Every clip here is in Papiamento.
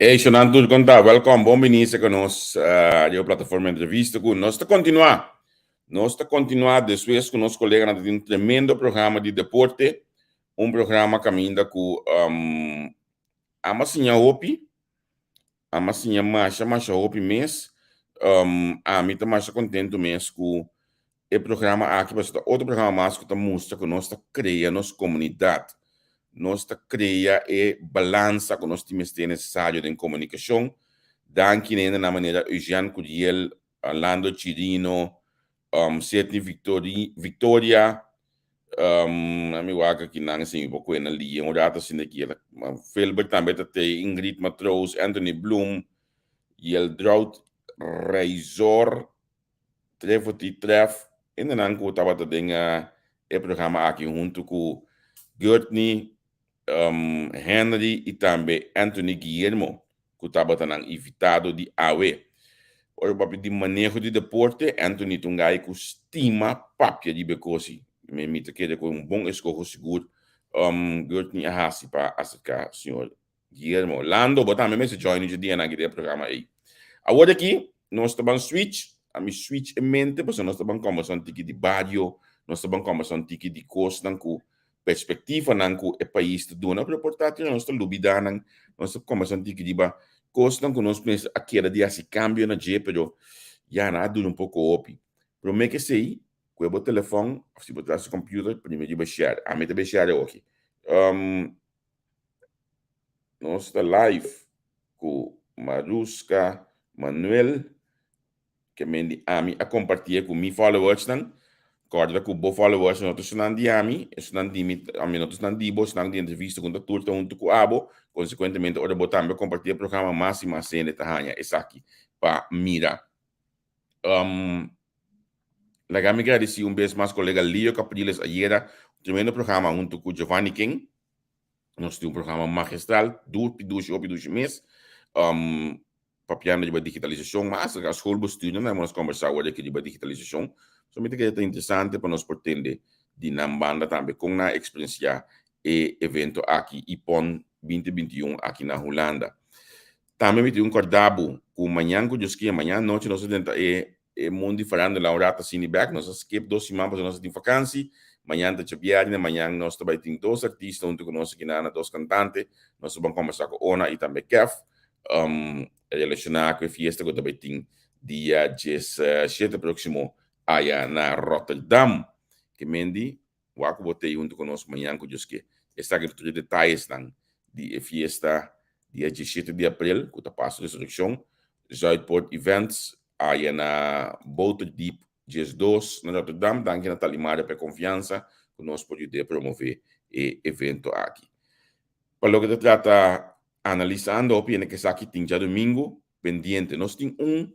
Hey, Shonan tur konta, welkom, bon bini ku nos uh, plataforma entrevista ku nos ta kontinuá. Nos ta kontinuá despues ku nos kolega tin un tremendo programa di deporte, un programa kaminda ku um, ami a siña hopi, ami a siña masha masha hopi mes. Ami ta masha kontentu mes ku e programa aki, pasobra otro programa mas ku ta mustra ku nos ta krea nos komunidat. Nos ta krea e balansa ku nos tin mester nesesario den komunikashon. Danki na manera Eugène Curiel, Orlando Chirino, Sidney Victori, Victoria, ami wak aki nan sin mi por na lia un rato asina aki. Filbert tambe ta te, Ingrid Matroos, Anthony Bloom, Yeldrout Reizor, Trevoti Tref, nan ku tabata den e programa aki huntu ku Gertney, Henry i tambe Anthony Guillermo, ku tabata nan invitado di awe. Ora papia di maneho di deporte, Anthony ta un guy ku stima papia di bekosi. Mi ta kere ku un bon eskoho sigur Gertney a hasi pa aserká señor Guillermo. Lando, bo tambe mester join e dia aki den e programa ei. Awor aki, nos ta ban switch, ami switch e mente, pasobra nos ta ban kombersá un tiki di bario, nos ta ban kombersá un tiki di kosnan ku perspektivanan ku e pais ta duna, pero por ta nos ta lubidá nan, nos ta kombersá un tiki riba kosnan ku nos mester a keda di hasi kambio na dje, pero ya nan a dura un poko hopi. Promé ku esei, ku bo telefòn òf si bo ta hasi computer, primi riba share. Ami ta bai share awoki. Nos ta live ku Maruska Manuel, ke men di ami a kompartié ku mi followersnan. Kòrda ku bo followers no ta esnan di ami, esnan di mi, ami no ta esnan di bo, esnan di entrevista ku ta tur ta huntu ku abo. Konsekuentemente, ora bo tambe kompartí e programa, mas i mas hende ta haña esaki pa mira. Laga mi gradisí un bes mas kolega Leo Capriles ayera, un tremendo programa huntu ku Giovanni King. Nos tin un programa magistral, dushi, dushi, hopi dushi mes. Papiando riba digitalisashon, mas aserka schoolbestuurnan nan nos kombersá awor aki riba digitalisashon. So mi ta kere ta interesante pa nos por tende di nan banda tambe kon nan a eksperensiá e evento aki IPON 2021 aki na Hulanda. Tambe mi tin un kòrda bo ku mañan ku Dios kier, mañan anochi nos ta drenta e e mundo di farándula un rato asina bek. Nos a skip 2 siman pasobra nos a tin vakansi. Mañan ta djabièrnè, mañan nos ta bai tin dos artista huntu ku nos aki na, dos kantante. Nos ta ban kombersá ku Ona i tambe Kev relashoná ku e fiesta ku ta bai tin dia 17 próksimo aya na Rotterdam. Ke mendi wak ku bo t'ei huntu ku nos mañan ku Dios ke. Esaki ta tur e detayesnan di e fiesta dia 17 di aprel ku ta Paso Resurreccion, Zuidpoort Events aya na Boterdiep 12 na Rotterdam. Danki na Talimara pa e konfiansa ku nos por yud'é promové e evento aki. Pa loke ta trata analisando hopi hende ke esaki tin djadumingu pendiente. Nos tin un,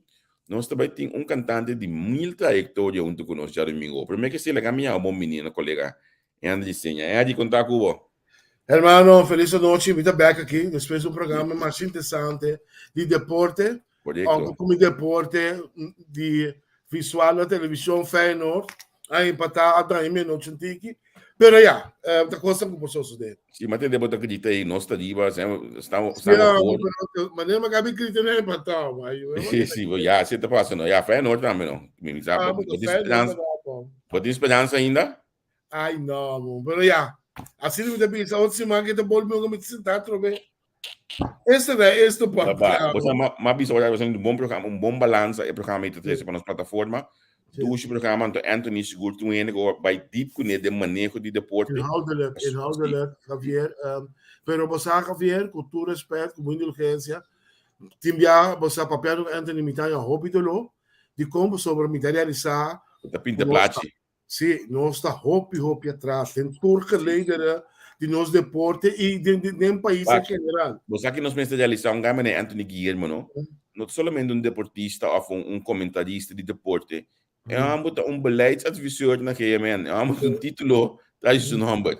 nos ta bai tin un kantante di mil trayektoria huntu ku nos djadumingu. Promé ke esei laga mi yama bon bini na kolega Henry Seña. Henry, konta ku bo. Hermano, feliz anochi. Mi ta bek aki despues di un programa mas interesante di deporte. Aunke ku mi deporte di visual na televishon Feyenoord a empatá a daña mi anochi un tiki. Pero ya, ta kosnan ku por sosodé. Sí, ma tende bo ta grita ei, nos ta riba, estamos Sí, pero manera mi a grita no empatá, ma Sí, sí, ya, así ta pasa, no. Ya, Feyenoord tambe, no. Mi sa, Ah, bo pero tin Feyenoord speransa, ta bon. bo tin speransa ainda? Ai, no, bo. Pero ya, asina mi ta bisa, otro siman ke ta bolbe mi ta sentá atrobe. Este da esto Ba, pa. bo sa, ma bisa ora un bon programa, un bon balansa e programa ei ta trese pa nos plataforma. Dushi programa, anto Anthony sigur tin un hende ku bai deep kuné den maneho di deporte. Inhoudelijk, inhoudelijk, Javier. Pero bo sa, Javier, ku tur respet, ku bo indulgensia, tin bia bo sa papiando ku Anthony mi ta haña hopi doló dikon pasobra mi ta realisá Ta pinta ku nos ta plachi. Sí, nos ta hopi hopi atras den tur gelederen di nos deporte i den pais en general. Bo sa ki nos mester realisá un gama Anthony Guillermo, no? No ta solamente un deportista òf un komentarista di deporte. E hòmber ta un beleidsadviseur na GMN. E hòmber tin un título tras di su nòmber.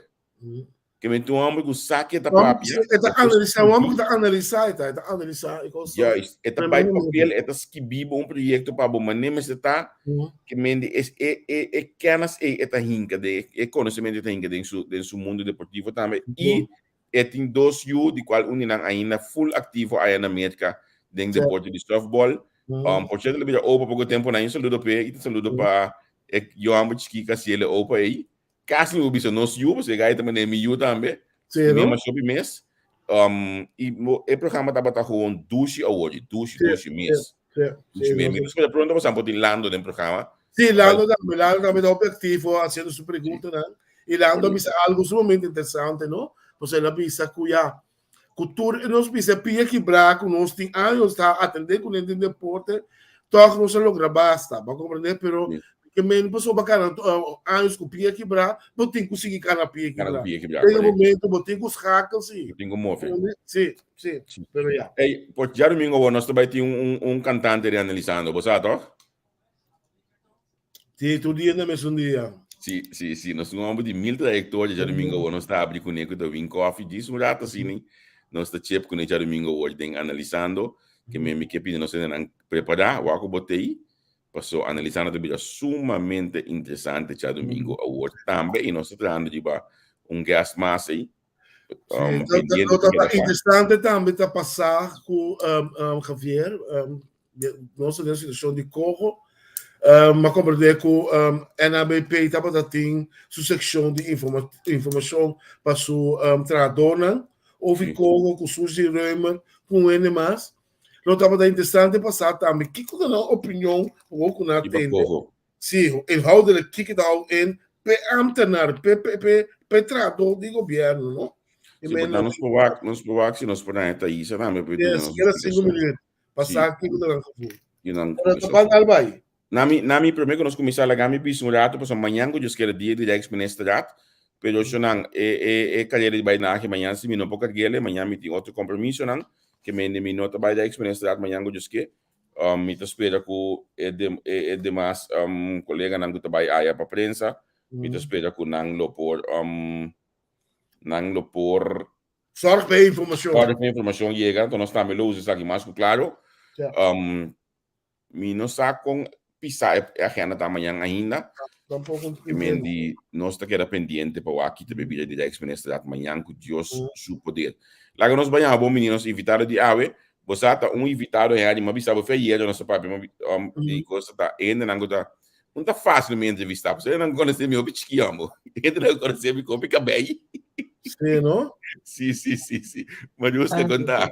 Ke men tin un hòmber ku sa ke ta papia. E ta analisá, un hòmber ku ta analisá e ta, e ta analisá e kos. Juist, e ta bai papel, e ta skibí bo un proyekto pa bo manera mester ta, ke men di e e e kennis ei e ta hinka den, e konosementu e ta hinka den su den su mundu deportivo tambe i e. E tin dos yu, di kual un di nan ainda full aktivo aya na Merka den deporte di softball. Por sierto, el a bira opa poko tempu nan. Un saludo p'e i ta saludo pa e yu hamber chikí ku a hasiel e opa ei. Kasi mi por bisa nos yu, pasobra e gai ta manera mi yu tambe. Sí, Mi no? ama shopi mes. I e programa tabata gewoon dushi awor, dushi, dushi mes. Dushi mes. Mi ta spera pronto pasobra por tin Lando den programa. Sí, Lando tambe. Lando tambe ta hopi aktivo hasiendo su preguntanan. I Lando a bisa algo sumamente interesante, no? Pasobra el a bisa ku ya, ku tur nos bisa pia kibrá ku nos tin años ta atendé kuné den deporte, tòg nos a logra basta. Bo a komprendé? Pero ke men pasobra bo a kana años ku pia kibrá, bo tin ku sigui kana pia Kana kibrá. ku pia kibrá, Llega korekto. momento bo tin ku schakel, sí. Bo tin ku move. Sí, sí. Pero ya. Ey, por djadumingo awor nos ta bai tin un un kantante di Analisando, bo sa tòg? Sí, tur dia na mesun dia. Sí, sí, sí. Nos tin un homber di mil trayectoria djadumingo awor. Nos ta abri kuné ku ta win koffie djis un rato asina. Nos ta chep kuné djadumingo awor den Analisando. Ke men mi ke pidi nos hendenan prepará wak ku bo t'ei. Paso Analisando ta bira sumamente interesante djadumingo awor tambe. I nos ta trahando riba un guest mas ei. Sí, lo ta interesante tambe ta pasá ku Javier. Nos ta den situashon di koho. M'a komprendé ku NABP tabata tin su sekshon di informashon pa su trahadónan, ofi koho ku Suzy Römer ku un hende mas. Lo tabata interesante pa sa tambe kiko ta nan opinion awor ku nan a tende. Sí, inhoudelijk kiko ta hou in p'e ámtenar, p'e trahadó di gobièrnu, no? Sí, pero nos por wak, nos por wak si nos por haña Thaisa tambe pa duna nos Keda sinku splikashon. minuut pa Sí. sa kiko ta nan gevoel. Di nan Pero ta ban al bai. Nami, nami promé ku nos kuminsá laga mi bisa un ratu pasobra mañan ku Dios kere dia di Rijksministerraad, pero shonnan e e e karera di bai na aki mañan si mi no por karg'el, mañan mi tin otro kompromisonan ke mende mi no ta bai Rijksministerraad mañan ku Dios ke. Mi ta spera ku e e e demas koleganan ku ta bai aya pa prensa, mi ta spera ku nan lo por nan lo por Zorg pa e informacion. Zorg pa e informacion yega, enton nos tambe lo usa esaki mas ku klaro. Mi no sa kon pisa e agenda ta mañan ainda. Tampoco. I men di nos ta keda pendiente pa wak kita bebida di Rijksministerraad mañan ku Dios su poder. Laga nos baña bon bini nos invitado di awe. Bo sa ta un invitado Henry, mi a bisa bo fe ayera nos a papia, mi a di cosa ta hendenan ku ta No ta fácil mi entrevistá, pasobra nan konosé mi hopi chikí amo. Hende nan konosé mi ku hopi kabei. Sí, no? Sí, sí, sí, sí. Mariuska, Ah. kon ta?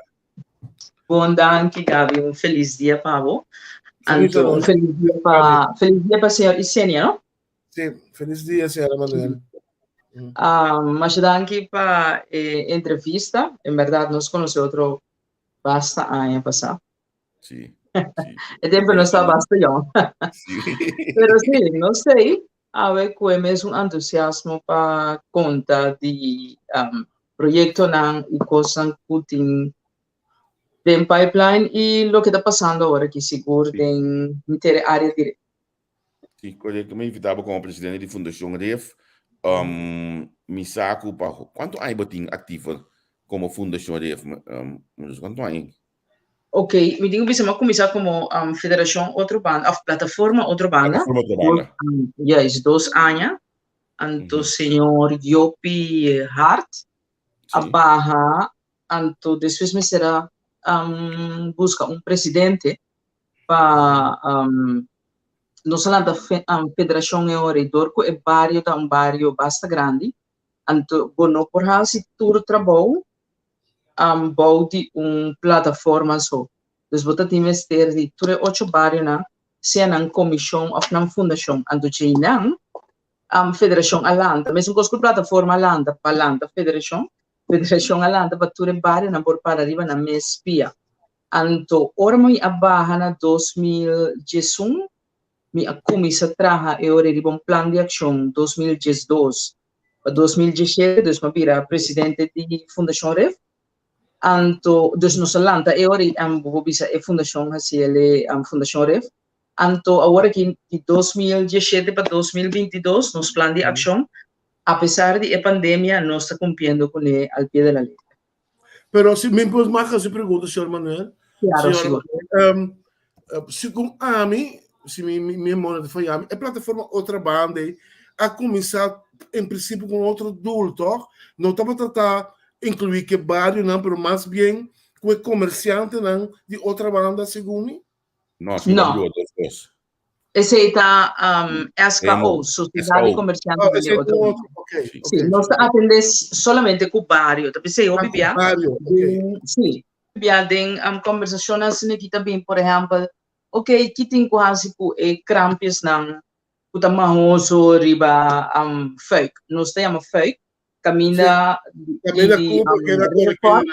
Bon, danki Gaby, un felis dia pa bo. Feliz Anto, un anochi. felis dia pa, felis dia pa señor Isenia, no? Sí, felis dia, señora Manuel. Ah, masha danki pa e entrevista. En berdad nos konosé otro basta aña pasá. Sí. Sí. E tempo nos ta basta jong. Sí. Pero sí, no sei, awe ku e mesun entusiasmo pa konta di um, proyektonan i kosnan ku tin den pipeline i loke ta pasando awor aki sigur den henter e área di Sí, korekto. Mi invitá bo komo presidente di Fundashon Ref. Mi sa ku pa kuantu aña bo tin aktivo komo Fundashon Ref? Kuantu aña? Ok, mi tin ku bisa mi a kuminsá komo Federashon Otro Banda òf Plataforma Otro Banda. Plataforma Otro Banda. Juist, dos aña. Anto señor Jopi Hart a baha, anto despues mester a buska un presidente pa nos a lanta federashon e ora ei dor ku e bario ta un bario basta grandi, anto bo no por hasi tur trabou bou di un plataforma so. Dus bo ta tin mester di tur e ocho barionan, sea nan komishon òf nan fundashon. Anto djeinan federashon a lanta. Mesun kos ku plataforma a lanta pa lanta federashon, federashon a lanta pa tur e barionan por para riba nan mes pia. Anto ora mi a baha na 2011, mi a kuminsá traha e ora ei riba un plan di akshon 2012 pa 2017, dus mi a bira presidente di Fundashon Ref. Anto, dus nos a lanta e ora ei, bo por bisa e fundashon hasi el e Fundashon Ref. Anto awor aki di 2017 pa 2022 nos plan di akshon, apesar di e pandemia, nos ta kumpliendo kuné al pie de la letra. Pero si mi por mag hasi pregunta, señor Manuel. Claro, Señor sigur. Manuel, segun ami, si mi mi memoria no ta faya mi, e plataforma Otra Banda ei a kuminsá en prinsipio ku un otro doel, tòg? No tabata ta. inkluí ku e barionan, pero mas bien ku e komersiantenan di Otrabanda, segun mi. No, si No. no, dos kos. Esei ta SKO, Sosiedat di SKO. Komersiante Oh, di esei ta Otrabanda. otro, ok, Sí. ok. Sí, nos ta atendé solamente ku bario. Ta p'esei hopi Ah, ku bia bario, ok. den, sí, bia den kombersashonnan asina ki ta bin, por ehèmpel, ok, ki tin ku hasi ku e krampjesnan ku ta mahoso riba fuik? Nos ta yama fuik, kaminda di, Kaminda di, ku porque era record.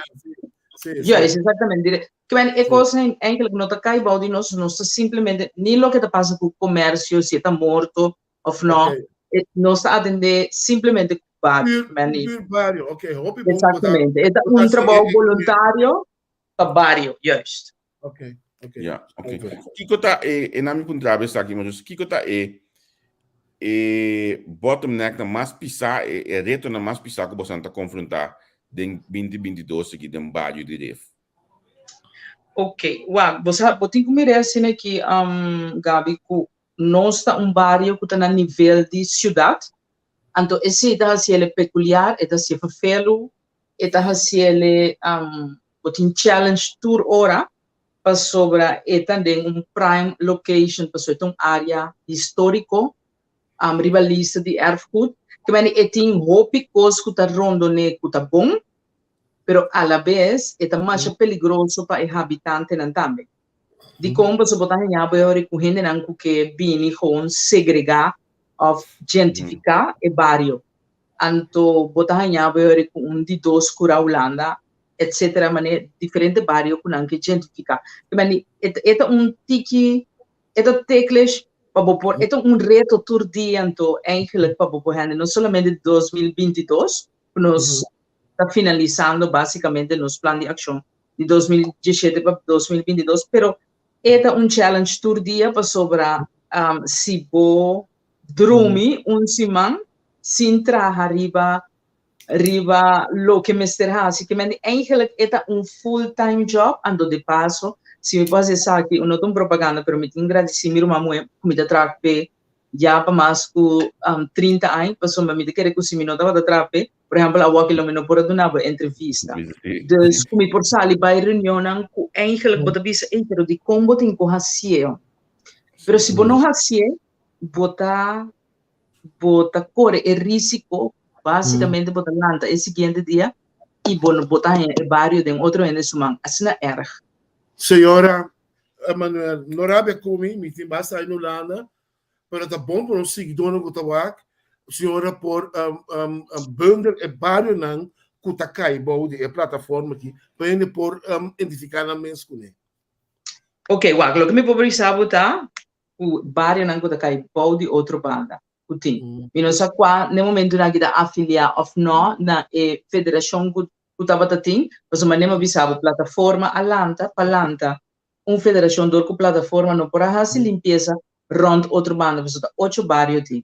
Sí, Juist, sí. exactamente. Dire, ke men, e Sí. kosnan eigenlijk no ta kai bou di nos, nos ta simplemente, ni loke ta pasa ku komersio, si e ta morto of no, Ok. e, nos ta atendé simplemente ku bario, Puur, men, ni- puur bario. Ok, hopi bon ku bo ta, Exactamente. E ta bo ta un hasi trabou e, e, voluntario pa bario, juist. Ok, ok. Ja, ok. Over. Kiko ta e, e nami puntra esaki, maar dus kiko ta e e bottleneck na mas pisá, e, e reto na mas pisá ku boso ta konfrontá den 2022 aki den bario di Rif? Ok, wak, bo sa, bo tin ku mira asina aki, Gabi, ku nos ta un bario ku ta na nivel di siudat, anto esei ta hasiel pekuliar, e ta hasié ferfelu, e ta hasiel, bo tin challenge tur ora, pasobra e ta den un prime location, pasobra e ta un área históriko, riba lista di erfgoed. Ke mende e tin hopi kos ku ta rondon'é ku ta bon, pero alabes e ta masha peligroso pa e habitantenan tambe. Dikon? Pasobra bo ta haña bo e ora ku hendenan ku ke bini gewoon segregá òf gentifiká e bario. Anto bo ta haña bo e ora ku un di dos kura Hulanda, etcetera, mane diferente bario ku nan ke gentifiká. Ke mane e e ta un tiki, e ta teklish pa bo por, e ta un reto tur dia anto eigenlijk pa bo por hende, no solamente 2022, ku nos ta finalisando basikamente nos plan di akshon di 2017 pa 2022, pero e ta un challenge tur dia pasobra si bo drumi un siman sin traha riba riba loke mester hasi, ke men eigenlijk e ta un full time job. Anto de paso, si mi por hasi esaki, no ta un propaganda, pero mi tin gradisí mi ruman muhé ku mi ta traha p'e ya pa mas ku 30 aña, pasobra mi ta kere ku si mi no tabata traha p'e, por ehèmpel, awoki lo mi no por a duna bo entrevista. Dus ku mi por sali bai reunionnan ku eigenlijk bo ta bisa, ey, pero dikon bo tin ku hasié? Pero si bo no hasié, bo ta kore e risiko, básikamente bo ta lanta e siguiente dia i bo bo ta haña e bario den otro hende su man. Asina erg. Señora Emanuel, no rabia ku mi, mi tin basta aña na Hulanda, pero ta bon pa nos siguidónan ku ta wak, señora por bundel e barionan ku ta kai bou di e plataforma aki, pa hende por identifiká nan mes kuné. Ok, wak, loke mi por bisa bo ta ku barionan ku ta kai bou di otro banda ku tin. Mi no sa kua n'e momentunan aki ta afiliá òf nò na e federashon ku ku tabata tin, pasobra manera mi a bisa bo, plataforma a lanta pa lanta un federashon dor ku plataforma no por a hasi limpiesa rònt otro banda, pasobra ta ocho bario tin.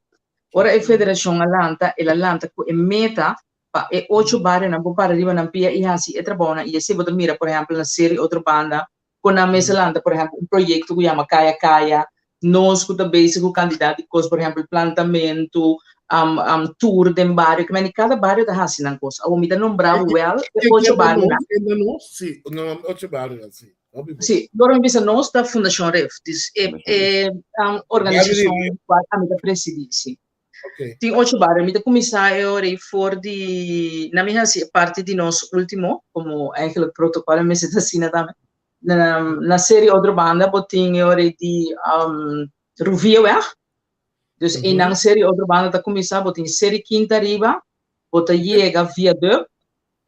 Ora e federashon a lanta, el a lanta ku e meta pa e ocho barionan por para riba nan pia i hasi e trabounan, i esei bo ta mira por ehèmpel na Seri Otrobanda ku nan mester lanta por ehèmpel un proyekto ku yama Kaya Kaya, nos ku ta bezig ku kantidat di kos, por ehèmpel plantamentu, tour den bario, ke mende kada bario ta hasi nan kos. Awor mi ta nombra bo wèl e ocho barionan. Kende nos? Sí, no, ocho barionan, sí. Hopi bon. Sí, ora mi bisa nos ta Fundashon Rif, dus e e organisashon kual ami ta presidí, sí. Okay. Tin ocho bario. Mi ta kuminsá e ora ei for di, na mi hasi e parti di nos último, komo eigenlijk protokòl mester ta asina tambe. Na, na Seri Otrobanda bo tin e ora ei di um, Ruvieweg. Dus mm -hmm. einan Seri Otrobanda ta kuminsá, bo tin Seri Quinta ariba, bo ta yega viaduct,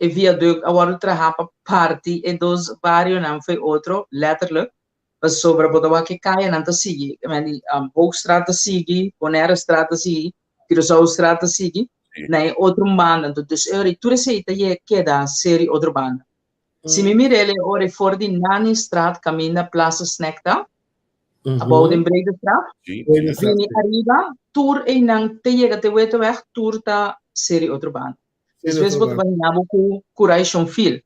e viaduct a wòrdu trahá pa parti e dos barionan fo'i otro, letterlijk. Pasobra bo ta wak e kayanan ta sigui, di Hoogstraat ta sigui, Bonairestraat ta sigui, Curaçaostraat ta sigui, na e otro banda. Anto dus e ora ei tur esei ta yega keda seri otro banda. Si mi mir'el e ora ei for di Nanistraat kaminda Plaza Snack ta, abou den Bredestraat, bini ariba, tur einan te yega te Weteweg, tur ta seri otro banda. Despues bo ta bai haña bo ku Curaishon Field.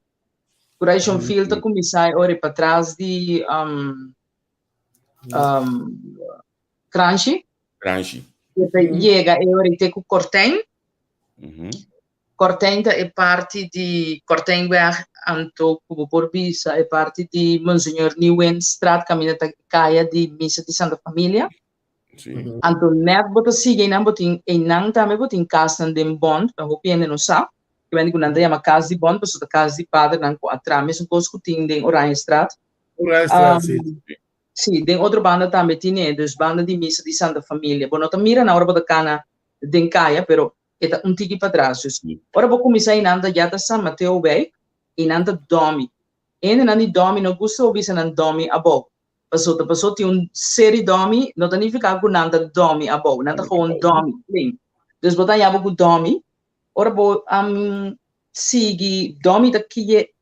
Curaishon Field ta kuminsá e ora ei patras di Kranshi. Kranshi. E ta yega e ora ei te ku Kortijn. Kortijn ta e parti di Kortijnweg anto ku bo por bisa e parti di Monseñor Nieuwinstraat kaminda ta kaya di Misa di Santa Familia. Sí. Anto net bo ta sigui einan bo tin einan tambe bo tin kasnan den bond, pa hopi hende no sa. Ke bende ku nan ta yama kas di bond pasobra ta kas di padernan ku a traha mesun kos ku tin den Oranjestraat. Oranjestraat, sí. Sí, den otro banda tambe tin e, dus banda di Misa di Santa Familia. Bo no ta mira nan ora bo ta kana den kaya, pero e ta un tiki patras. Dus, ora bo kuminsá einan ta ya ta San Mateo wijk, einan ta dòmi. E hendenan di dòmi no gusta bo bisa nan dòmi abou. Paso ta paso tin un seri dòmi, no ta nifiká ku nan ta dòmi abou, nan ta gewoon dòmi, plain. Dus bo ta haña bo ku dòmi, ora bo sigui dòmi ta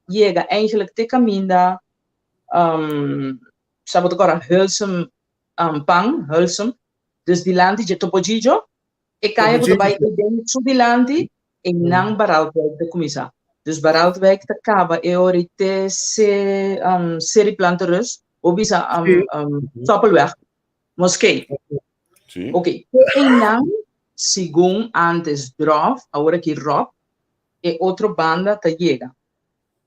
yega eigenlijk te kaminda sa bo ta kòrda Hulsum pan, Hulsum, dus dilanti dje Topojijo, E kaya ku ta bai ei den su dilanti, einan Baraltwijk ta kuminsá. Dus Baraltwijk ta kaba e ora ei te se Seri Planterus, bo bisa Stoppelweg, Moskee. Ok, te einan, segun antes Drof, awor aki Rob, e otro banda ta yega.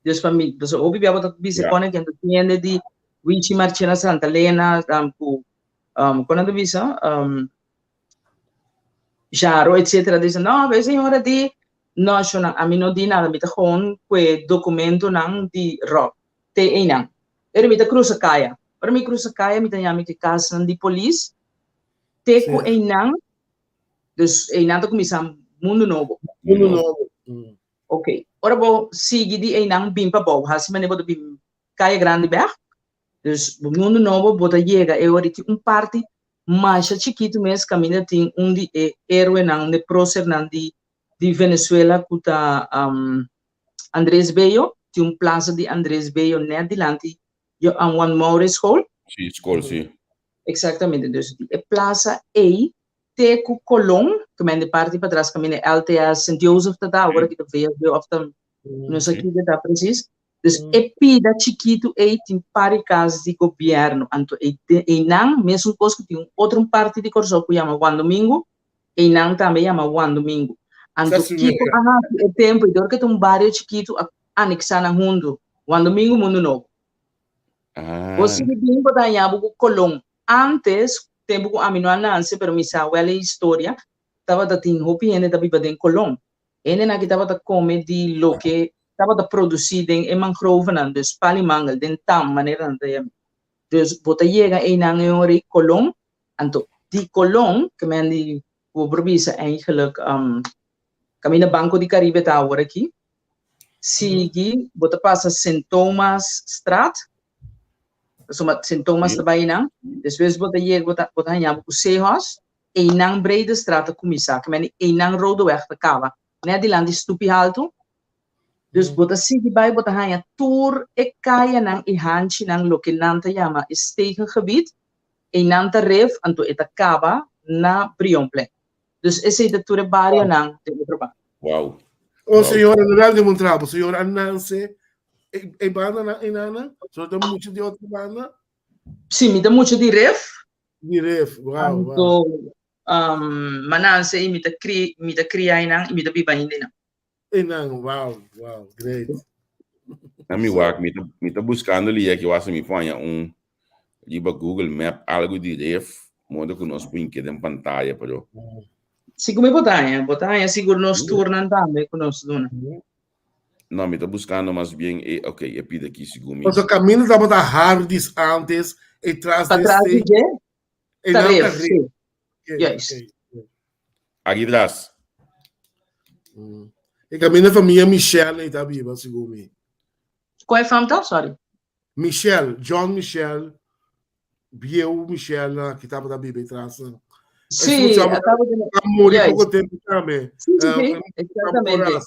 Dus pa mi, pasobra hopi bia bo ta bisa kone ken ta tiende di Wichi Marchena Santa Elena, ku, kon nan ta bisa? Jaro etcetera dicen no e señora di no shona ami no di nada mi ta gewoon cu e documentonan di Rob te eynan pero mi ta cruza caya ora mi cruza caya mi ta yami cu e casnan di polis te cu eynan dus eynan ta cuminsa mundo nobo. Mundo nobo. Ok ora bo sigui di eynan bin pabou haci manera bo ta bin caya grandi bek dus mundo nobo bo ta yega e ora tin un parti Masha chikitu mes kaminda tin un di e héroenan, un di e prócernan di di Venezuela ku ta Andrés Bello. Tin un plaza di Andrés Bello nèt dilanti Juan Maure School. Sí, skol, sí. Exactamente. Dus di e plaza ei te ku Colón, ku men di parti patras kaminda LTS Sint Joseph ta ta, awor aki ta VSB of ta no sa kiko ta precies. Dus e pida chikitu ei tin par di kas di gobièrnu. Anto einan mesun kos ku tin un otro un parti di Kòrsou ku yama Juan Domingo, einan tambe yama Juan Domingo. Anto kiko a hasi e tempu ei dor ku e ta un bario chikitu a aneksá nan huntu, Juan Domingo Mundu Nobo. Bo sigui bin bo ta haña bo ku Colon. Ántes, tempu ku ami no a nanse, pero mi sa wèl e historia, tabata tin hopi hende ta biba den Colon. Hendenan aki tabata kome di loke tabata produsí den e mangrovenan, dus pali mangel, den tam, manera nan ta yam'é. Dus bo ta yega einan e ora ei Colon, anto di Colon, ke men di bo por bisa eigenlijk kaminda Banco di Caribe ta awor aki, sigui bo ta pasa Sint Thomas Straat, pasobra Sint Thomas ta bai einan, despues bo ta yega bo ta bo ta haña bo ku Zeehuis, Einan Breedestraat ta kuminsá, ke mende einan Rodeweg ta kaba, nèt dilanti Stupi Haltu. Dus bo ta sigui bai, bo ta haña tur e kayanan i hanchinan, loke nan ta yama e stegengebied, einan ta ref, anto e ta kaba na Brionplein. Dus esei ta tur e barionan den otro banda. Wow. Oh, señora, no dal demontrá bo. Señora Ananse, e, e banda na enana, so ta mucho di otro banda. Sí, mi ta mucho di ref. Di ref, wow, wow. Anto, um, mananse i mi ta kri, mi ta kria einan i mi ta biba ainda einan. Einan, wow, wow, great. Na mi wak, mi ta, mi ta buscando lia ki wasa mi poña un riba Google Map algo di ref, modo ku nos por hinke den pantaya, pero Si ku mi bo ta haña, bo ta haña sigur nos tournan tambe ku nos duna. No, mi ta buscando mas bien e, ok, e pida aquí segun mi. Paso camino tabata hardis antes e tras de Patras di este dje, e ta nan ta ref, ref. sí. Ok, Juist. ok. Aki tras. E camino familia Michel ei ta biba segun mi. Cual fam ta? Sorry. Michel, John Michel, bieu Michel na ki tabata biba e tras nan. Sí, Esun a tabata a muri Juist. poco tempo tambe. Sí, sí, sí, exactamente.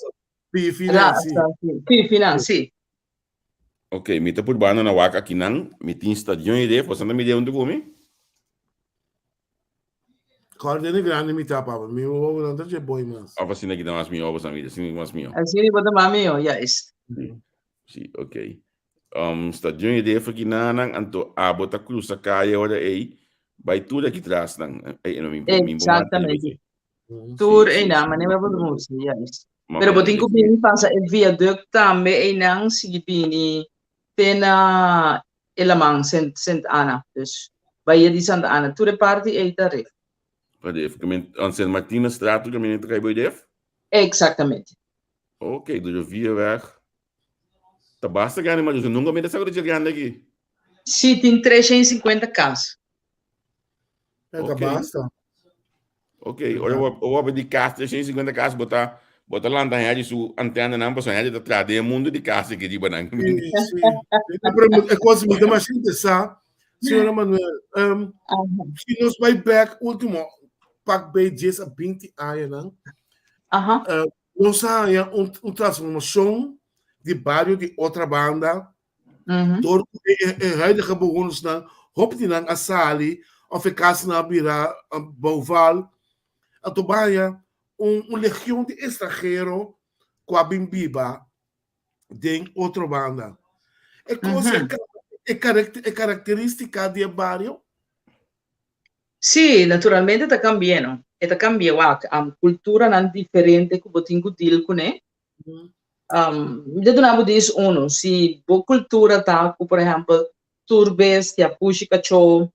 Pifi nan, Raza, sí. sí. Pifi nan, sí. Ok, mi ta purbando na wak akinan. Mi tin stadion idee, boso ta mira huntu ku mi? Kòrda den e grandi mi ta, papa. Mi wowo nan ta dje boi mas. Of asina ki ta mas mihó, boso a mira, asina ki mas mihó. Asina bo ta mas mihó, juist. Sí, sí, ok. Um, stadion idee for kinanan, anto abo ta cruza kaya ora ei, bai tur aki tras nan. Ei, no, mi, mi, mi, Exactamente. Tur Sí, sí, einan, sí. manera bo ta musi, juist. Pero bo tin ku bini pasa e viaduct tambe einan sigui bini te na e laman Sint Sint Anna. Dus Bahia di Santa Ana. Tur e parti ei ta ref. Ta ref. Ke Sint Martinusstraat tur kaminda ta kai bo ref? Exactamente. Ok, de Rivierweg. Ta basta grandi maar dus nunca mi ta sa ku ta grandi aki. Si, tin 350 kas. E ta basta. Ok, ora bo bo di kas 350 kas bo ta bo ta lanta hende su antenanan pasobra hende ta traha den e mundu di kas aki riba nan. Si, si. E kos mi ta mas interesá, señora Manuel, si nos bai bek último pak bei dies a binti añanan, nos a haña un un transformashon di bario di Otrabanda Dor ku e huidige bewonersnan hopi di nan a sali òf e kasnan a bira bouval, anto bo haña un legion di estranhero ku a bin biba den otro banda. E kos e karakterístika di e bario. Sí, naturalmente ta kambia no. E ta kambia wak kulturanan diferente ku bo tin ku deal kuné. Mi ta duna bo dis unu, si bo kultura ta ku por ehèmpel tur bestia, pushi, kachó,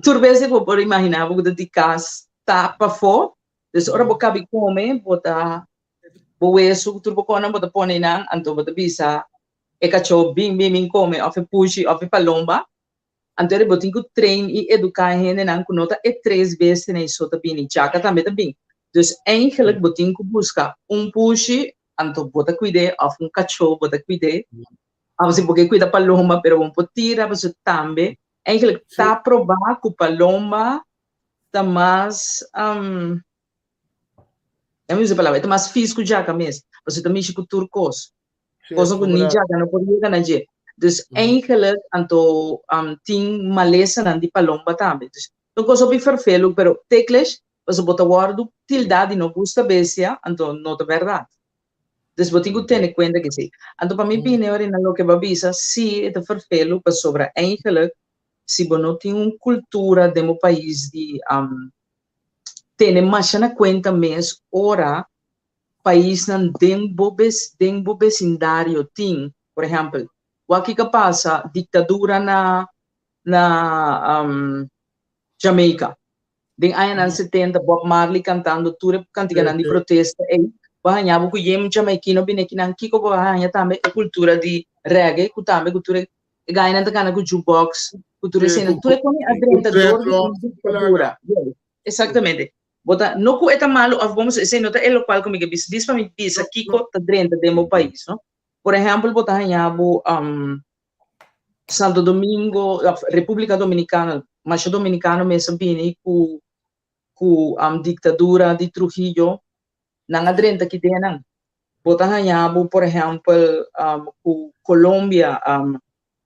tur bestia ku bo por imaginá bo ku ta di kas ta pafó, dus ora bo kabi kome bo ta bo wesu ku tur bo konan bo ta pone nan, anto bo ta bisa e kachó bin bin bin kome òf e pushi òf e palomba. Anto bo tin ku train i eduká e hendenan ku no ta e tres bestianan ei so ta bini, djaka tambe ta bin. Dus eigenlijk bo tin ku buska un pushi, anto bo ta kuid'é, òf un kachó bo ta kuid'é. Òf si bo ke kuida palomba, pero bo no por tira pasobra tambe eigenlijk ta probá ku palomba ta mas, mi usa e palabra, e ta mas fis ku djaka mes, pasobra e ta mishi ku tur kos. Cosa ku ni djaga no por yega na dje. Dus eigenlijk anto tin malesanan di palomba tambe. Dus un cosa hopi ferfelu, pero teklish, pasobra bo ta wòrdu tildá di no gusta bestia, anto no ta bèrdat. Dus bo tin ku tene kuenta ku esei. Anto pa mi bini ora na loke bo a bisa, sí e ta ferfelu pasobra eigenlijk si bo no tin un kultura den bo pais di tene masha na kuenta mes ora paisnan den bo den bo besindario tin, por ehempel, wak kiko a pasa diktadura na na Jamaica den añanan setenta, Bob Marley kantando tur e kantikanan di protesta ei, bo a haña bo ku yem jamaikino bini akinan, kiko bo a haña tambe e kultura di reggae ku tambe ku tur e gainan ta kana ku jukebox, ku tur esena, tur e kos a drenta dor di un diktadura. Exactamente. Bo ta, no ku e ta malu òf bon, esei no ta e lokual ku mi ke bisa. Dis pa mi bisa kiko ta drenta den bo pais, no? Por ehèmpel, bo ta haña bo Santo Domingo, òf Repúblika Dominikana, masha dominikano mes a bini ku ku diktadura di Trujillo, nan a drenta ki den nan. Bo ta haña bo, por ehèmpel, ku Colombia,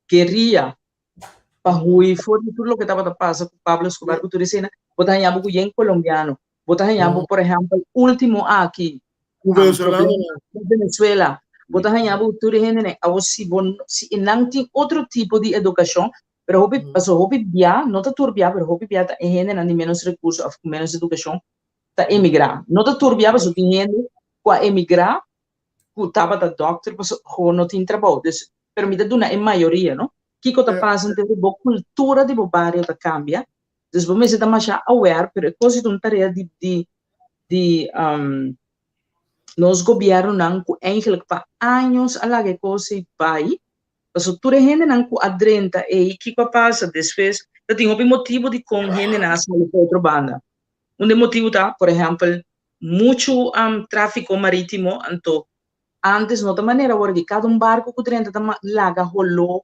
gueria pa hui for di tur loke tabata pasa ku Pablo Escobar ku tur esena, bo ta haña bo ku yen colombiano. Bo ta haña bo, por ehèmpel, último aki, Ku venezolano. Ku Venezuela. Bo ta haña bo ku tur e hendenan. Awor si bo si nan tin otro tipo di edukashon, pero hopi pasobra hopi bia, no ta tur bia, pero hopi bia ta e hendenan di ménos rekurso òf ku ménos edukashon ta emigrá. No ta tur bia pasobra tin hende ku a emigrá ku tabata dòkter pasobra ho no tin trabou. Dus, pero mi ta duna e mayoria, no? Kiko ta pasa anto bo kultura di bo bario ta kambia. Dus bo mester ta masha aware, pero e kos ta un tarea di di di nos gobièrnunan ku eigenlijk pa años a laga e kos ei bai. Pasobra tur e hendenan ku a drenta ei, kiko a pasa despues? Ta tin hopi motibu dikon hendenan a sali pa otro banda. Un di e motibu ta, por ehèmpel, muchu tráfiko marítimo, anto antes no ta manera awor aki, kada un barko ku drenta ta laga holó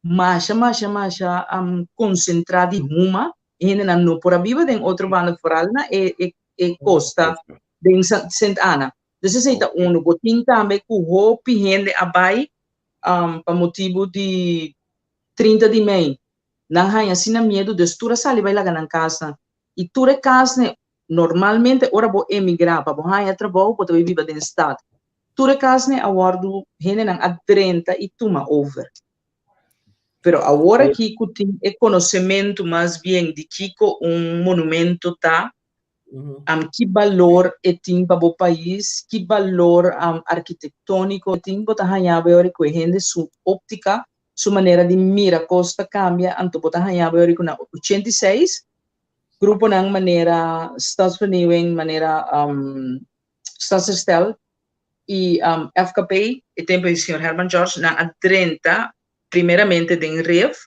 masha masha masha konsentrá di huma, e hendenan no por a biba den otro banda, foral na e e e kosta den Sint Anna. Dus esei ta unu. Bo tin tambe ku hopi hende a bai pa motibu di 30 di mei, nan haña asina miedu, dus tur a sali bai laga nan kasnan. I tur e kasnan Normalmente ora bo emigrá pa bo haña trabou bo ta bai biba den stad. Tur e kasnan a wòrdu hendenan a drenta i tuma over. Pero awor aki ku tin e konosementu mas bien di kiko un monumento ta, Ki balor e tin pa bo pais, ki balor arkitektóniko e tin, bo ta haña bo e ora ku e hende su óptika, su manera di mira kos ta kambia, anto bo ta haña bo e ora ku na 86 gruponan manera Stadsvernieuwing, manera Stadsherstel i FKP, e tempu ei señor Herman George, nan a drenta primeramente den Ref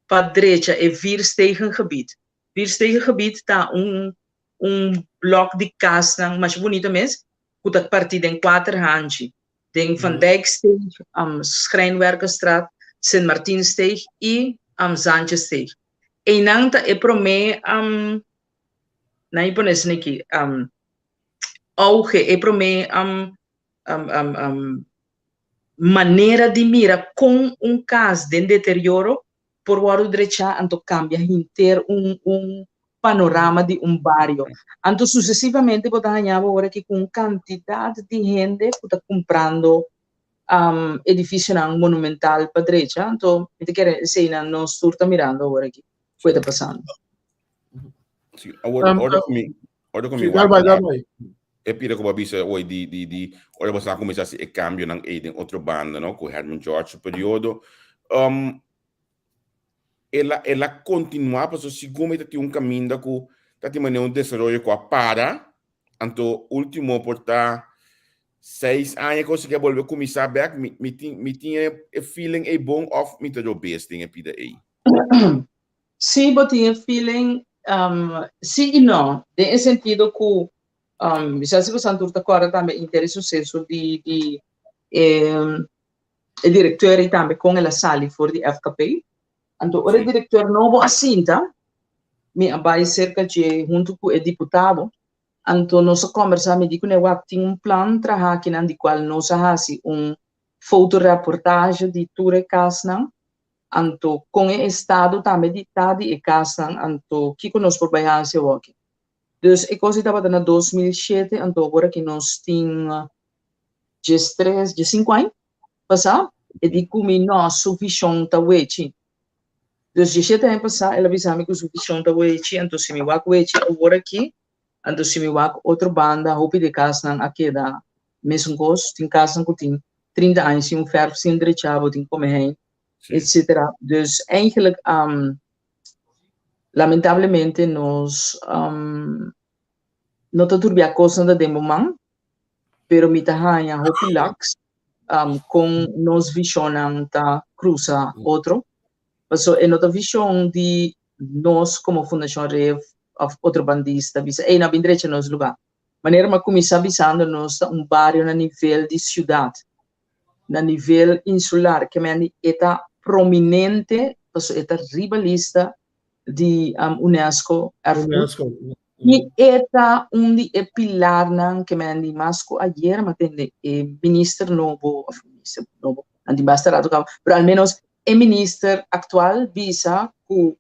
pa drecha e Vierstegengebied. Vierstegengebied ta un un blok di kasnan masha bunita mes ku ta partí den kuater hanchi, den Van Dijksteeg, Schrijnwerkerstraat, Sint Martinsteeg i Zandjesteeg. Einan ta e promé, nan i pone esaki aki, auge, e promé manera di mira kon un kas den deterioro por wòrdu drechá anto kambia henter un un panorama di un bario. Anto susesivamente bo ta haña bo ora aki ku un kantidat di hende ku ta kumprando edifisionan monumental pa drecha. Anto mi ta kere eseinan nos tur ta mirando awor aki ku e ta pasando. Sí, awor, ora ku mi, ora ku mi Sí, dal bai, dal bai. E pida ku bo a bisa hoy di di di ora bo sa kuminsá hasi e kambionan ei den otro banda, no, ku Herman George su periodo. El a el a kontinuá pasobra segun mi ta tin un kaminda ku ta tin manera un desaroyo ku a para, anto último por ta seis aña ku a bolbe kuminsá bèk, mi mi tin mi tin e feeling ei bon òf mi ta robes den e pida ei? Sí, bo tin e feeling, sí i no, den e sentido ku mi sa si boso tur ta kòrda tambe inter e suseso di di e e direkteur ei tambe kon el a sali for di FKP. Anto ora e direkteur nobo a sinta, mi a bai serka dje huntu ku e diputado, anto nos a kòmbersá, mi di kuné, wak, tin un plan traha akinan di kual nos a hasi un fotoreportahe di tur e kasnan, anto kon e estado tambe di ta di e kasnan, anto kiko nos por bai hasi awoki. Dus e kos ei tabata na 2007, anto awor aki nos tin 13, 15 aña pasá, e di ku mi no, su vishon ta wechi. Dus 17 aña pasá el a bisa mi ku su vishon ta wechi, anto si mi wak wechi awor aki, anto si mi wak otro banda, hopi di e kasnan a keda mesun kos, tin kasnan ku tin 30 aña sin un fèrf, sin drecha, bo tin kome hei, etcetera. Dus eigenlijk lamentablemente nos no ta turbia kosnan ta den bo man, pero mi ta haña hopi laks kon nos vishonnan ta krusa otro. Paso e no ta vishon di nos komo Fundashon Ref òf otro bandista bisa, ey, no a bin drecha nos lugá. Manera mi a kuminsá bisando nos ta un bario na nivel di siudat, na nivel insular, ke men di e ta prominente pasobra e ta riba lista di UNESCO Erfgoed. UNESCO. I e ta un di e pilarnan ke men di mas ku ayer mi a tende e minister nobo, of minister nobo, nan tin basta rato kaba, pero al menos e minister aktual bisa ku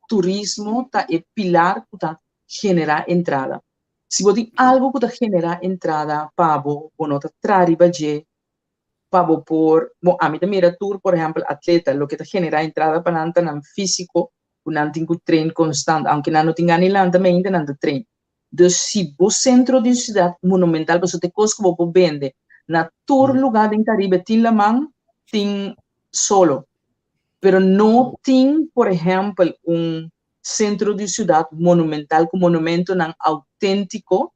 turismo ta e pilar ku ta generá entrada. Si bo tin algu ku ta generá entrada pa bo, bo no ta traha riba dje pa bo por, bon, ami ta mira tur, por ehèmpel, atleta, loke ta generá entrada pa nan ta nan físiko, ku nan tin ku train konstant, aunke nan no tin gana di lanta mainta, nan ta train. Dus si bo sentro di siudat monumental, pasobra ta e kos ku bo por bende na tur lugá den Karibe, tin laman, tin solo, pero no tin, por ehèmpel, un sentro di siudat monumental ku monumentonan auténtiko,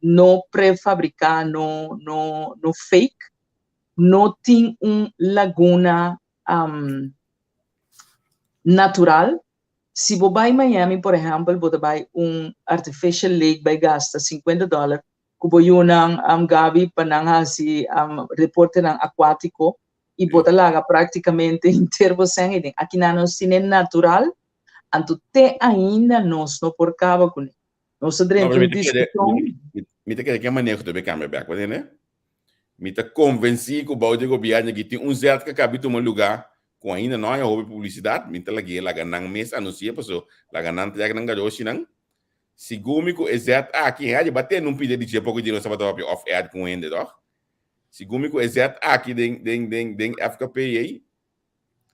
no prefabriká, no no no fake, no tin un laguna natural. Si bo bai Miami, por ehèmpel, bo ta bai un artificial lake bai gasta sinkuenta dòler ku bo yunan Gaby pa nan hasi deportenan akuátiko i bo ta laga práktikamente henter bo sèn ei den. Akinan nos tin e natural, anto te ainda nos no por kaba kuné. Nos ta drenta un diskushon. Mi ta kere ke maneho ta bay kambia bek, bo tende? Mi ta konvensí ku bou di gobièrnu aki tin un zèt ku a kabi tuma lugá ku ainda no haña hopi publisidat, mi ta lag'é laga nan mes anunsi'é paso laga nan trèk nan garoshinan. Sigun mi ku e zèt aki, hèri ba tende un pida di dje poko di nos tabata papia off air ku un hende tòg? Sigun mi ku e zèt aki den den den den FKP ei,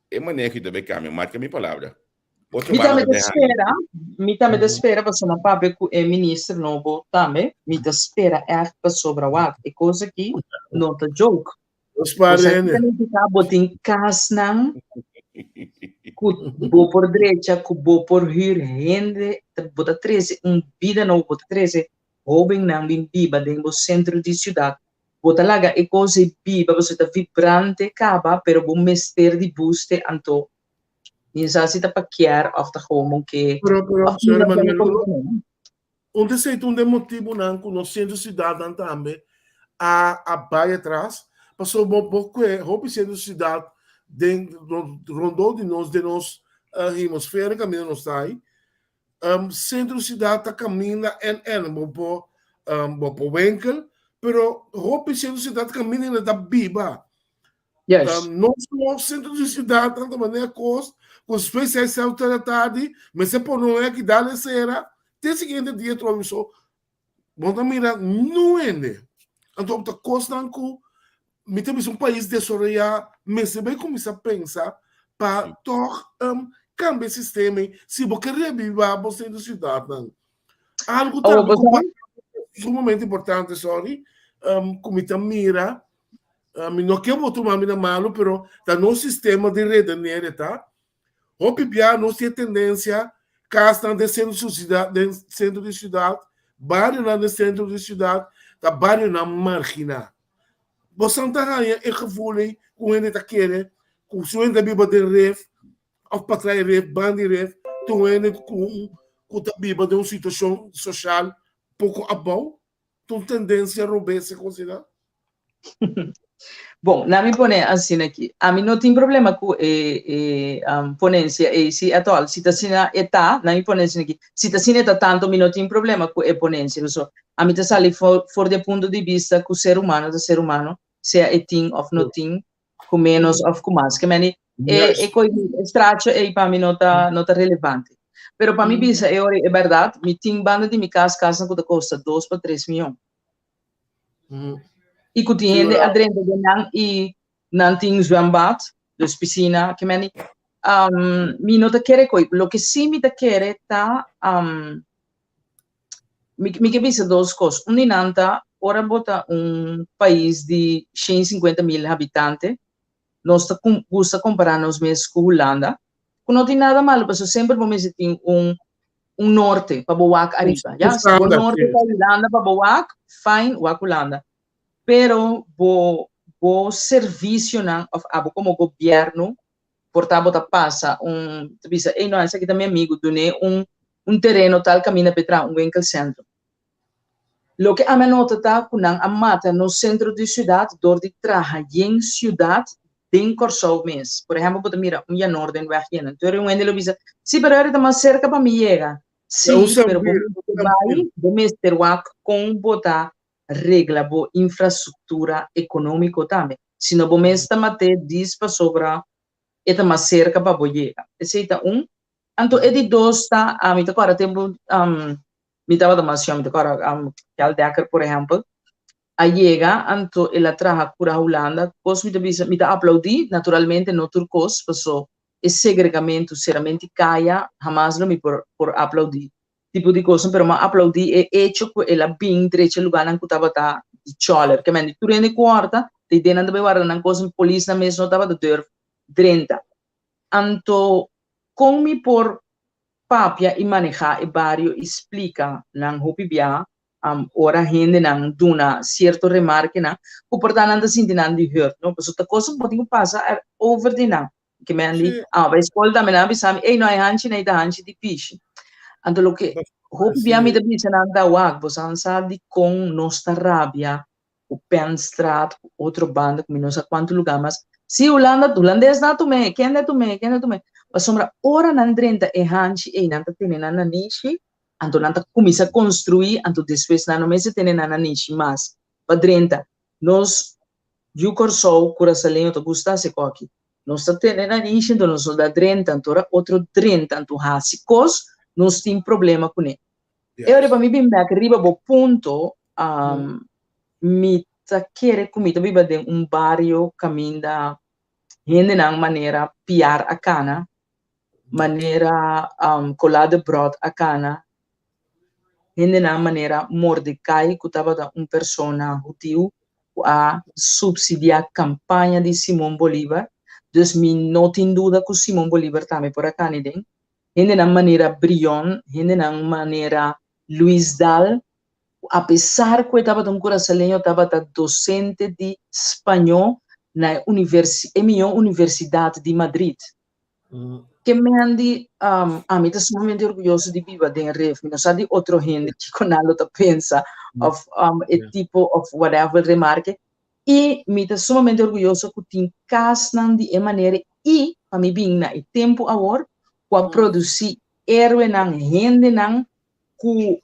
e maneho ta bay kambia, marka mi palabra. Otro Mi banda tambe ta ta den hanchi. spera, mi tambe ta spera pasobra nan papia ku e minister nobo tambe, mi ta spera ègt pasobra wak e kos aki no ta joke. Nos Bo par sa hende. kiko nifiká bo tin kasnan ku bo por drecha, ku bo por hür hende, bo ta trese un bida nobo, bo ta trese hóbennan bin biba den bo sentro di siudat. Bo ta laga e kos ei biba pasobra e ta vibrante kaba, pero bo mester di buste anto Mi sa si ta pa kier of ta gewoon ke Pero, pero, of mi señora no Manuel, comprende. un te sei un de motibonan ku nos centro ciudadnan tambe a a bai atras, paso bo bo kue hopi centro ciudad den rondó di nos den nos hemisferio kaminda nos ta ai, centro ciudad ta kaminda en en bo por bo por winkel, pero hopi centro ciudad kaminda ta biba. Juist. Nos no centro di ciudad tanto manera cos cu despues seis ocho de la tarde mester pone un heki dale cera te siguiente dia trobe so bo ta mira nu hende anto ta cosnan cu mi ta bisa un pais desaroya mester bay cuminsa pensa pa toch cambia e sistema ey si bo ke reviva bo centro ciudadnan algo Awor tambe bo cu sa sumamente importante sorry cu mi ta mira Mi no ke bo tuma mi na malu, pero ta nos sistema di redenere ta. Hopi bia nos tin e tendensia kasnan den sentro di siudat, den sentro di siudat, barionan den sentro di siudat ta barionan marginá. Bosan ta haña e gevoel ei ku hende ta kere ku si un hende ta biba den ref òf patras di ref, banda di ref, ta un hende ku ku ta biba den un situashon soshal poko abou? Ta un tendensia robes e konsiderá? Bon, na mi pone asina aki. Ami no tin problema ku e e ponensia ei si at all. Si ta asina e ta, na mi pone asina aki. Si ta asina e ta tanto mi no tin problema ku e ponensia. Pasobra ami ta sali for for di e punto di bista ku ser humano ta ser humano, sea e tin òf no tin, ku ménos òf ku mas. Ke meni e e koi e stracho ei pa mi no ta no ta relevante. Pero pa mi bisa e ora ei e bèrdat, mi tin banda di mi kas kasnan ku ta kosta dos pa tres mion. I ku tin hende a drenta den nan i nan tin zwembad, dus pisina, ke meni mi no ta kere koi. Loke si mi ta kere ta Mi mi ke bisa dos kos. Un di nan ta, ora bo ta un pais di 150 mil habitante, nos ta gusta kompará nos mes ku Hulanda, ku no tin nada malu, pasobra semper bo mester tin un un norte pa bo wak ariba, ya. Si bo norte ta Hulanda pa bo wak, fine, wak Hulanda. Pero bo bo servisionan òf abo komo gobièrnu Por ta bo ta pasa un ta bisa ey no esaki ta mi amigo dun'é un un tereno tal caminda p'e traha un winkelcentrum. Loke ami a nota ta cu nan a mata nos centro di ciudad door di traha yen ciudad den Corsou mes. Por ehempel bo ta mira un Janoordenweg yena. Anto un hende lo bisa si pero eri ta mas cerca pa mi yega. Si pero bo mester bay bo mester wak con bo ta regla bo infrastruktura ekonómiko tambe. Si no bo mes ta mat'é dis pasobra e ta mas serka pa bo yega. Esei ta un. Anto e di dos ta, ami ta kòrda tempu mi tabata mas yòn, mi ta kòrda Kjell Dekker por ehèmpel a yega anto el a traha kura Hulanda, kos mi ta bisa, mi ta aplaudí, naturalmente no tur kos, paso e segregamentu, seramente kaya, hamas lo mi por por aplaudí. tipo di cosnan, pero m'a aplaudi e hecho cu el a bin drecha lugarnan cu tabata di choler. Ke men di tur hende cu horta, ta idea nan ta bay warda nan cosnan, polisnan mes no tabata durf drenta. Anto, con mi por papia y maneha e bario y splica nan hopi biaha, ora hendenan duna cierto remarkenan, cu por ta nan ta sinti nan di hurt, no? Pasobra ta cosnan cu bo tin cu pasa over di nan. Ke men di, ah, bai skol tambe nan a bisa mi, ey, no hay hanchi nei, ta hanchi di pishi. Anto loke hopi bia mi ta bisa nan ta wak, boso han sa dikon nos ta rabia ku Penstraat, ku otro banda, ku mi no sa kuantu lugar mas. Si Hulanda, hulandesnan a tum'é, kende a tum'é, kende a tum'é. Pasobra ora nan drenta e hanchi ey, nan ta tene nan nanishi, anto nan ta kuminsá konstruí, anto despues nan no mester tene nan nanishi mas pa drenta. Nos yu Kòrsou, kurasaleño ta gusta hasi kòki. Nos ta tene nanishi, anto nos no da drenta, anto ora otro drenta, anto hasi kos, nos tin problema kuné. E ora pa mi bin bèk riba bo punto, mi ta kere ku mi ta biba den un bario kaminda hendenan manera piar a kana. Manera um, Colá Debrot a kana, hendenan manera Mordecai ku tabata un persona hudiu ku a subsidiá kampaña di Simon Bolívar, dus mi no tin duda ku Simon Bolívar tambe por a kani den. Hendenan manera Brion, hendenan manera Luis Daal, ku apesar ku e tabata un kurasaleño tabata dosente di spañó na e universi e mihó universidat di Madrid. Ke men di ami ta sumamente orguyoso di biba den Rif. Mi no sa di otro hende kiko nan lo ta pensa of e tipo of whatever remarke. I mi ta sumamente orguyoso ku tin kasnan di e manera i pa mi bin na e tempu awor ku a produsí héroenan, hendenan ku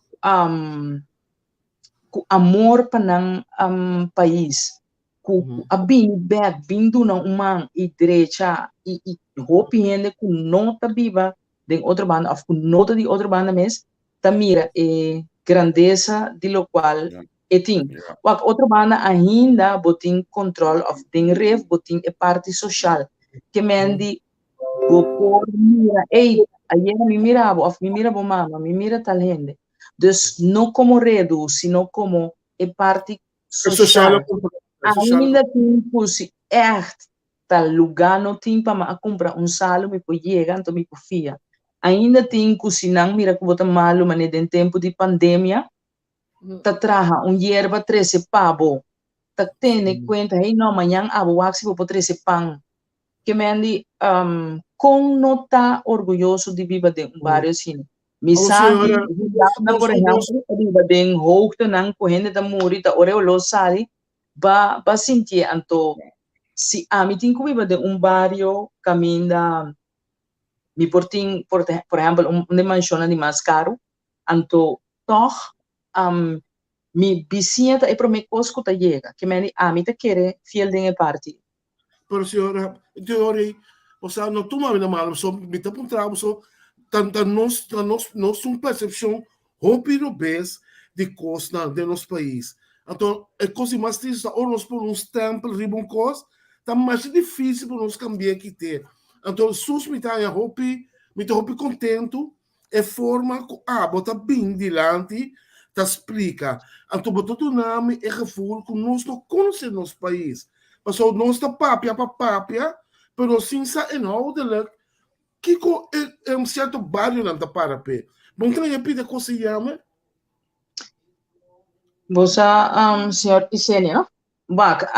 ku amor pa nan pais, ku a bini bek, bin duna un man i drecha i i hopi hende ku no ta biba den otro banda òf ku no ta di otro banda mes ta mira e grandesa di lokual e tin. Wak otro banda ainda bo tin control of den ref bo tin e parti social. Ke men di bo por mira, ey, ayera mi mira bo of mi mira bo mama, mi mira tal hende. Dus no como redu, sino como e parti social. Ainda tin ku si echt ta lugá no tin pa mi a kumpra un salu mi por yega anto mi por fia. Ainda tin ku si nan mira ku bo ta malu manera den tempu di pandemia ta traha un yerba trese pa bo, ta tene kuenta hey no mañan abo wak si bo por trese pan. Ke men di kon no ta orguyoso di biba den un bario asina? Mi sa di Hulanda por ehèmpel ta biba den hoogtenan ku hende ta muri ta ora e oló sali ba ba sintié anto si ami tin ku biba den un bario kaminda mi por tin por por ehèmpel un di manshonnan di mas karu anto tòg mi bisiña ta e promé kos ku ta yega ke mende ami ta kere fiel den e parti. Pero señora, teori, o sea, no tuma mi na malo, so mi ta puntra bo so ta ta nos ta nos nos un percepcion hopi robes di kosnan den nos pais. Anto e kos di mas tristu ta ora nos pone un stempel riba un kos, ta masha difícil pa nos kambia kit'é. Anto sus mi ta haña hopi, mi ta hopi kontentu E forma ku abo ta bin dilanti ta splika. Anto bo ta duna mi e gevoel ku nos no konosé nos pais. Pasobra nos ta papia pa papia, pero sin sa inhoudelijk kiko e sierto barionan ta para p'e. Bo no ta haña pida kos di yama? Bo sa, señor Isenia, no? Wak,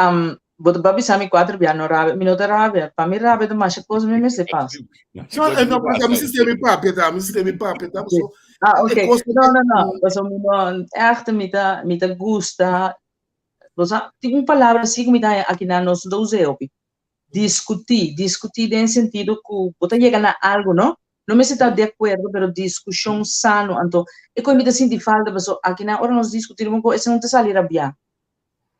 bo ta bisa mi kuater bia no rabia. Mi no ta rabia. Pa mi rabia ta masha kos mi mester pasa. No, eh, no, porque mi sistema mi papia ta, mi sistema mi papia ta. So, ah, ok. No, no, no. Paso mi no, echt mi ta, mi ta gusta. Bo sa, tin un palabra así ku mi ta haña aki na nos no ta usa hopi. Diskutí, diskutí den sentido ku bo ta yega na algu, no? No mester ta di akuerdo, pero diskushon sano. Anto, e kos mi ta sinti falta, paso aki na ora nos diskutí riba un kos, esei no ta sali rabiá.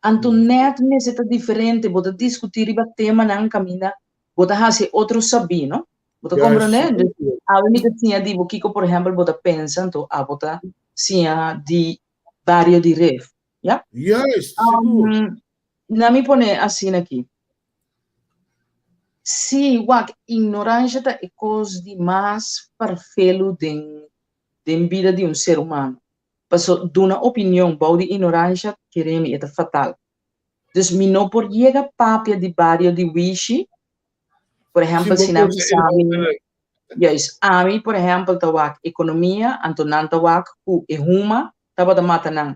Anto nèt mester ta diferente, bo ta diskutí riba temanan kaminda bo ta hasi otro sabí, no? Bo ta komprondé? Dus awe mi ta siña di bo kiko, por ehèmpel, bo ta pensa, anto abo ta siña di bario di Ref, ya? Juist, sigur. Na mi pone asina aki. Sí, wak, ignoransha ta e kos di mas farfelu den den bida di un ser humano. Paso duna opinion bou di ignoransha kere mi e ta fatal. Dus mi no por yega papia di bario di Wishi, por ehempel si nan bisa mi, juist, ami por ehempel ta wak ekonomia, anto nan ta wak ku e huma tabata mata nan.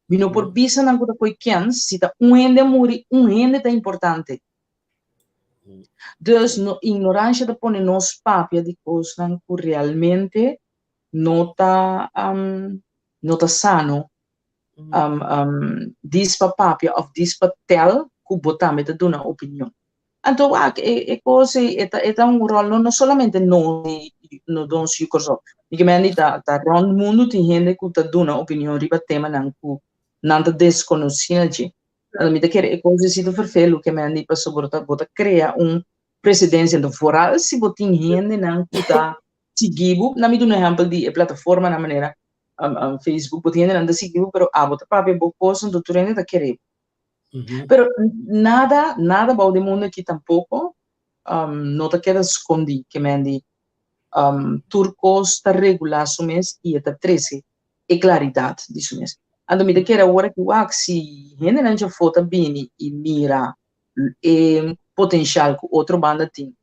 Mi no por bisa nan ku ta koe kens, si ta un hende a muri, un hende ta importante. Dus no ignoransha ta pone nos papia di kosnan ku realmente no ta no ta sano dis pa papia of dis pa tel ku bo tambe ta duna opinion. Anto wak e e kos ei e ta e ta un ròl no no solamente nos di no nos yu Kòrsou. Mi ke mende di ta ta rònt mundu tin hende ku ta duna opinion riba temanan ku nan ta deskonosí na dje. Anto mi ta kere e kos ei si ta ferfelu ke mende pasobra bo ta bo ta krea un presidensia. Anto foral si bo tin hendenan ku ta sigui bo, na mi duna ehèmpel di e plataformanan manera Facebook, bo tin hendenan ta sigui bo pero abo ta papia bo kos anto tur hende ta kere bo. Pero nada, nada bou di mundu aki tampoko no ta keda skondí, ke men di. Tur kos ta regulá su mes i e ta trese e klaridat di su mes. Anto mi ta kere awor aki wak si hendenan djafó ta bini i mira e potenshal ku otro banda tin.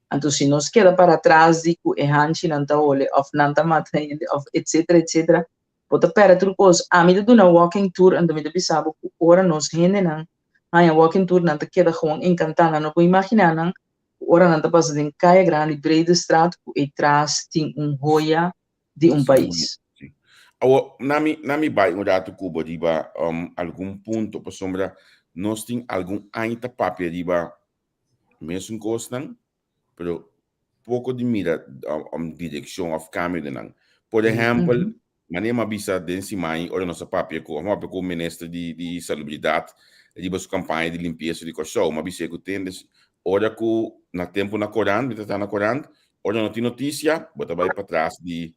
Anto si nos keda para atras di ku e hanchinan ta hole òf nan ta mata hende òf etsetera etsetera, bo ta pèrdè tur kos. Ami ta duna walking tour anto mi ta bisa bo ku ora nos hendenan haña walking tour nan ta keda gewoon enkantá. Nan no por imaginá nan ku ora nan ta pasa den Kaya Grandi, Breedestraat ku ei tras tin un hoya di un pais. Awor, na mi, na mi bai un ratu ku bo riba um, algun punto, pasobra nos tin algun aña ta papia riba mesun kosnan, pero poko di mira um, direkshon òf kambio den nan. Por ehèmpel, manera mi a bisa den siman ora nos a papia ku, a papia ku minister di, di salubridat riba su kampaña di limpiesa di Kòrsou, mi a bis'é ku tende ora ku na tempu na korant, mi ta traha na korant, Ora no tin notisia, bo ta bai patras di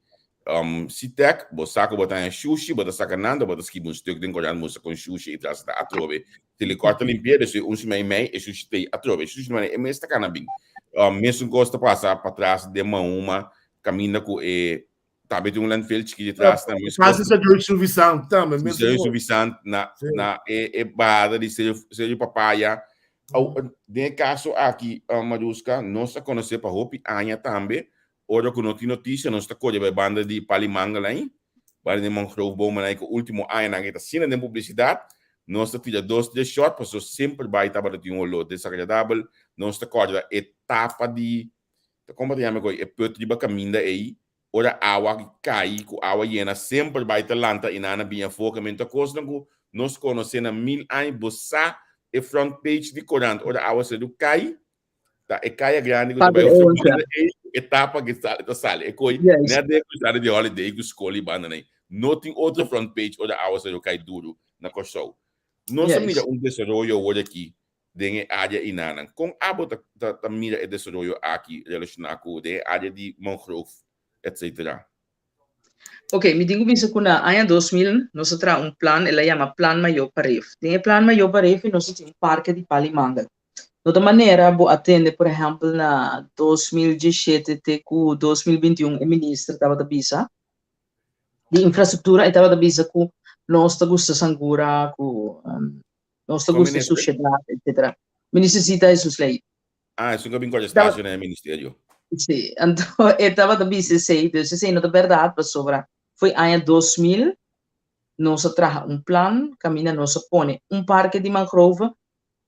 um, Sitek, bo sa ku bo ta haña shushi, bo ta saka nan, bo ta skibi un stuk den korant mustra kon shushi i tras ta atrobe. Telecor ta limpi'é, despues un siman i mei e shushi ta ei atrobe. E shushi manera e mes ta kana bin. Um, mesun kos ta pasa patras den Mahuma, kaminda ku e tambe tin un landfill chikí detras na mes kos. Kasi Sergio Suvisant tambe. Sí, Sergio Suvisant na, na e, e bahada di Sergio, Sergio Papaya. Au, den e kaso aki, uh, Maruska, nos a konosé pa hopi aña tambe, ora ku no tin notisia, nos ta kore bai banda di Pali Mangel ahí, banda di mangroofbomen ahí, ku último añanan e ta asina den publisidat, nos ta tira dos, tres shot, pasobra semper bai tabata tin un olor desagradabel, nos ta kòrda e tapa di, ta kon bo ta yama e koi, e put riba kaminda ei, ora awa kai ku awa yena semper bai ta lanta i nan a bin afó kaminda ta kosnan ku nos konosé na mil aña bo sa e front page di korant ora awa sedu kai ta e kaya grandi ku ta bai otro banda ei e tapa ku ta sali e koi net den e krusada di holiday ku skol i banda nan no tin otro front page ora awa sedu kai duru na Kòrsou nos a mira un desaroyo awor aki den e área einanan. Kon abo ta ta mira e desaroyo aki relashoná ku den e área di mangrove etcetera? Ok, mi tin ku bisa ku na aña 2000 nos a traha un plan, el a yama Plan Mayó pa Rif. Den e Plan Mayó pa Rif nos a tin un parke di pal i mangel. No ta manera bo a tende, por ehèmpel, na 2017 te ku 2021 e minister tabata bisa di infrastruktura, e tabata bisa ku nos ta gusta sangura, ku Nos ta gusta sushedat, etcetera. Minister Zita Jesus Ley. Ah, esun ka bin contestacion na e ministerio. Sí, anto e tabata bisa esei, dus esei no ta berdad, pasobra foi aña 2000 nos a traha un plan kaminda nos a pone un parke di mangrove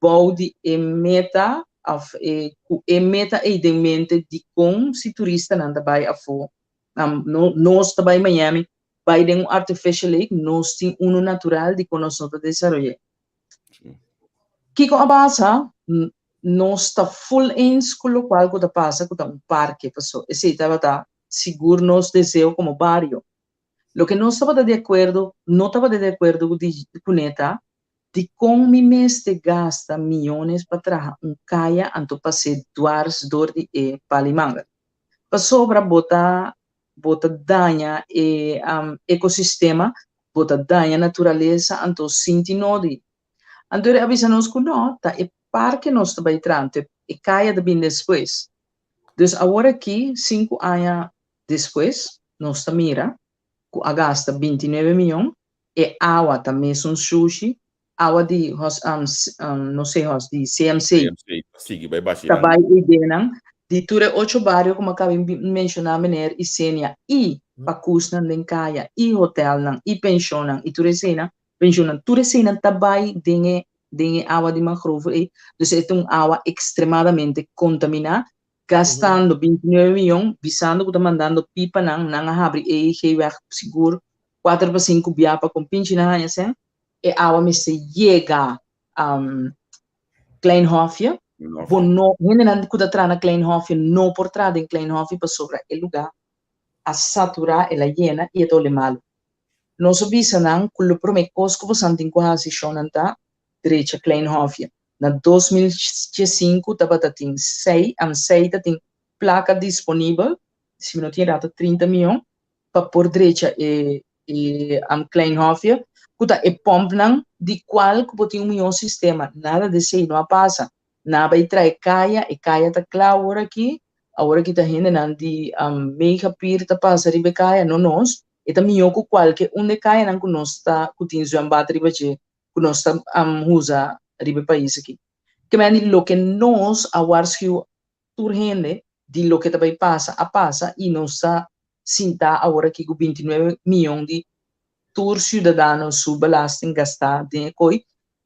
bou di e meta of e ku e meta ei den mente dikon si turistanan ta bai afó, no nos ta bai Miami bai den un artificial lake, nos tin uno natural di kon nos no ta desaroy'é. Kiko a pasa? Nos ta full eens ku lokual ku ta pasa ku ta un parke, paso esei tabata sigur nos deseo komo bario. Loke nos tabata di akuerdo, no tabata di akuerdo ku di kuné ta, dikon mi mester gasta miyones pa traha un kaya anto pas'é dwars dor di e pali mangel? Pasobra bo ta bo ta daña e ecosistema, bo ta daña naturalesa, anto sinti nodi. Anto e a bisa nos cu no, ta e parke nos ta bay traha, anto e caya ta bin despues. Dus awor aki, sinku aña despues, nos ta mira cu a gasta bintinuebe miyon, e awa ta mesun shushi, awa di hos no sé hos di CMC ta bai ideanan di tur e ocho bario ku mi a kaba di menshoná meneer Isenia i pakusnan den kaya i hotelnan i penshonnan i tur eseinan penshonnan tur eseinan ta bai den e den e awa di mangrove ei dus e ta un awa ekstremadamente kontaminá gastando 29 miyon bisando ku ta mandando pipanan nan a habri EEG weg sigur kuater pa sinku bia pa kompinchi nan haña esei e awa mester yega um, Klein Hofje. Bo no, hendenan ku ta traha na Klein Hofje no por traha den Klein Hofje pasobra e lugá a saturá, el a yena i e ta ole malu. Nos a bisa nan ku lo promé kos ku bosan tin ku hasi shonnan ta drecha Klein Hofje. Na 2015 tabata tin sei, am sei ta tin plaka disponibel, si mi no tin erá ta 30 mion, pa por drecha e e um, Klein Hofje, ku ta e pompnan di kual ku bo tin un mihó sistema. Nada di esei no a pasa. Nan a bai trae kaya, e kaya ta kla awor aki. Awor aki ta hendenan di Mega Pier ta pasa riba e kaya, no nos. E ta mihó ku kualke un di e kayanan ku nos ta ku tin zwembad riba dje ku nos ta usa riba e pais aki. Ke men di loke nos a warskiu tur hende di loke ta bai pasa a pasa i nos ta sintá awor aki ku bintinuebe mion di tur siudadano su belasting gastá den e koi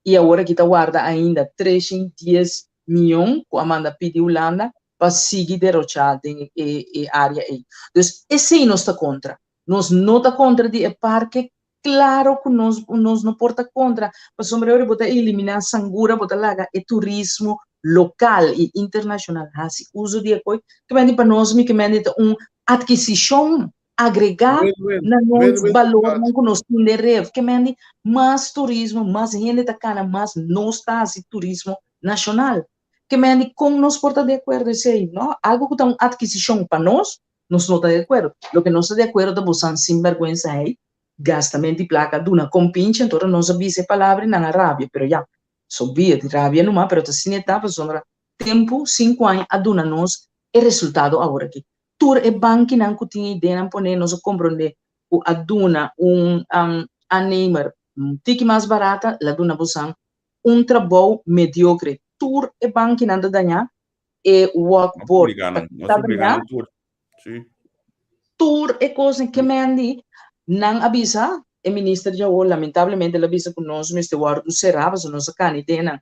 i awor aki ta warda ainda treshen dies mion ku a manda pidi Hulanda pa sigui derochá den e e área ei. Dus esei nos ta kontra. Nos no ta kontra di e parke, klaro ku nos nos no por ta kontra, pasobra ora bo ta eliminá sangura bo ta laga e turismo lokal i internashonal hasi uso di e koi. Kemendi pa nos mi kemendi ta un atkisishon agregá na nos balornan ku nos tin den ref. Ke men di mas turismo, mas hende ta kana, mas nos ta hasi turismo nashonal. Ke men di kon nos por ta di akuerdo esei? No, algu ku ta un atkisishon pa nos, nos no ta di akuerdo. Loke nos ta di akuerdo ta bosan sinbèrgwensa hei, gastamento di plaka, duna kompinchi, anto ora nos a bisa e palabra nan a rabia, pero ya, so be it, rabia numa, pero ta asina e ta pasobra tempu, sinku aña a duna nos e resultado awor aki. Tur e bankinan ku tin ideanan pone nos a komprondé ku a duna un aannemer un tiki mas barata, el a duna bosan un trabou mediokre. Tur e bankinan ta dañá, e walkboard ta dañá. Tur e kosnan ke mendi nan a bisa, e minister djawo lamentablemente el a bisa ku nos mester wòrdu será pasobra nos a kani ideanan.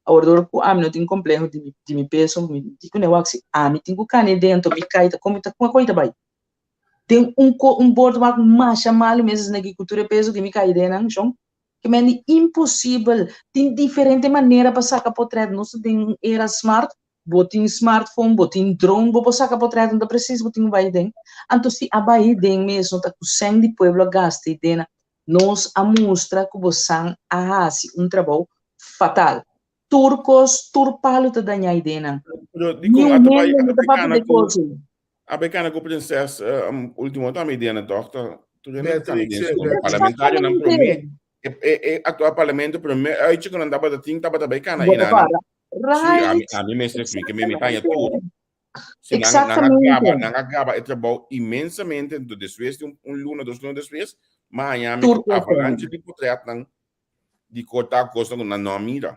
Awor dor ku ami no tin kompleho di mi di mi peso, mi di ku ne wak si ami tin ku kani den anto mi kai ta komo ta kuma koi ta bai. Den un ko un bord wak masha malu mes esaki ku tur e peso ku mi kai den nan shon. Ke men di imposibel, tin diferente manera pa saka potret, nos ta den un era smart, bo tin smartphone, bo tin drone, bo por saka potret no ta presis bo tin ku bai den. Anto si a bai den mes no ta ku sèn di pueblo a gasta i den Nos a mustra ku bosan a hasi un trabou fatal. Tur kos, tur palu ta dañá idenan. Pero dikon Niun a ta bai hende a no ta bai papia kana de ku kos ei. a bai kana ku prinses ultimo tambe idenan tòg ta tur hende ta kana Beatrix, den eh, skol. Beatrix. Parlamentarionan promé Exactamente. e e e aktual parlamento promé uitje ku nan tabata tin tabata bai kana Bo ta einan. para. Sí, ami Right. ami mester mi ke mi mi taña tur. Exactamente. Si nan, nan a gaba, Exactamente. nan a gaba e trabou inmensamente, entonces despues di un, un luna, dos luna despues, ma haña mi Tur ku kos avalanche dañá. di potretnan di korta kosnan ku nan no a mira.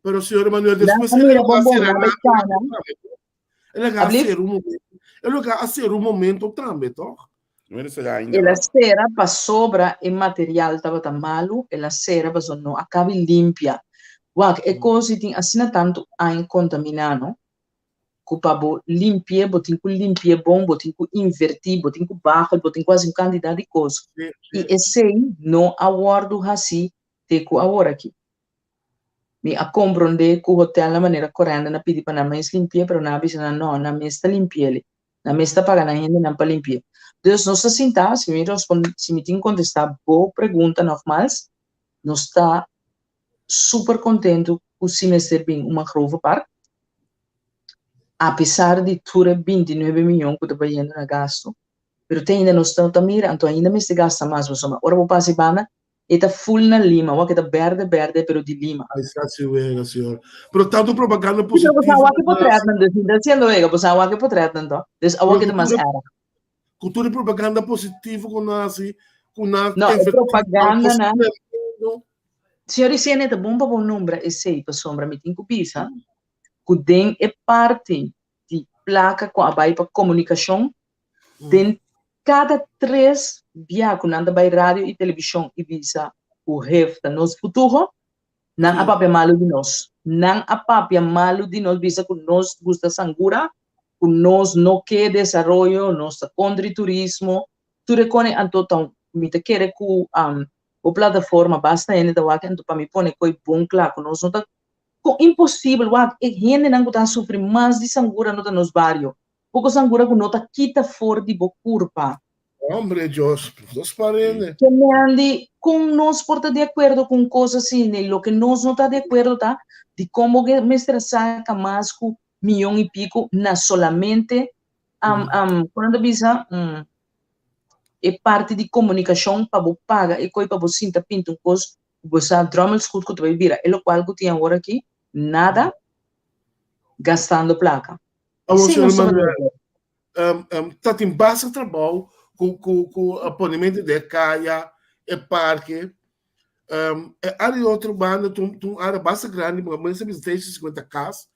Pero señor Manuel, Nan despues a el mira a bon bon, sera nan bai rato kana. tambe, toch? El a Ablief? sera un momento. El a sera un momento tambe, toch? No era sera ainda. El a sera pasobra e material tabata malu, el a sera pasobra no a kabi limpia. Wak, e kos di tin asina tantu aña kontaminá, no? Ku pa bo limpi'é, bo tin ku limpi'é bon, bo tin ku invertí, bo tin ku bagel, bo tin ku hasi un kantidat di kos. I esei no a wòrdu hasí te ku aworakí. Mi a komprondé ku hotèlnan manera Corendon a pidi pa nan mes limpi'é, pero nan a bisa nan nò, nan mes ta limpi'é. Nan mes ta paga nan hendenan pa limpi'é. Dus nos ta sintá, si mi rospondé, si mi tin kontestá bo pregunta nògmals, nos ta super kontentu ku si mester bin un mangrovepark, apesar di tur e bintinuebe miyon ku ta bayendo na gastu, pero te ainda nos no ta mira, anto ainda mester gasta mas pasobra ora bo pasa e banda e ta full na lima, wak e ta berde berde pero di lima. Ai sa si wega, señor. Pero tanto propaganda Sí, pero positivo boso a wak e na potretnan, dus mi ta haciendo wega, boso a wak e potretnan to, dus awor Pero ke ta mas ku tur erg. Ku tur e propaganda positivo ku nan hasi, ku nan No, e invertí, nan propaganda kos nan. tremendo. Señor Isenia, ta bon pa bo nombra esei pasobra mi tin ku bisa ku den e parti di plaka ku a bai pa komunikashon, den kada tres bia ku nan ta bai radio i televishon i bisa ku hef ta nos futuro, Nan a papia malu di nos. Nan a papia malu di nos, bisa ku nos gusta sangura, ku nos no ke desaroyo, nos ta kontra di turismo. Tur e kone anto ta un, mi ta kere ku bo plataforma basta hende ta wak anto pa mi pone koi bon kla ku nos no ta kon imposibel wak e hendenan ku ta sufri mas di sangura no ta nos bario. Poko sangura ku no ta kita for di bo kurpa. Hombre, Dios, nos parende. Ke mendi kon nos por ta di akuerdo ku un kos asina? I loke nos no ta di akuerdo ta di kon bo ke mester a saka mas ku miyon i piko na solamente kon nan ta bisa e parti di komunikashon pa bo paga e koi pa bo sinta pinta un kos ku bo sa drommels goed ku ta bai bira e lokual ku tin awor aki nada gastando plaka. Awor, Esei señor nos tabata Manuel, di akuerdo. Ta tin basta trabou ku ku ku ponementu di e kaya, e parke. E área di otro banda ta un área basta grandi, bo mester bisa 350 kas.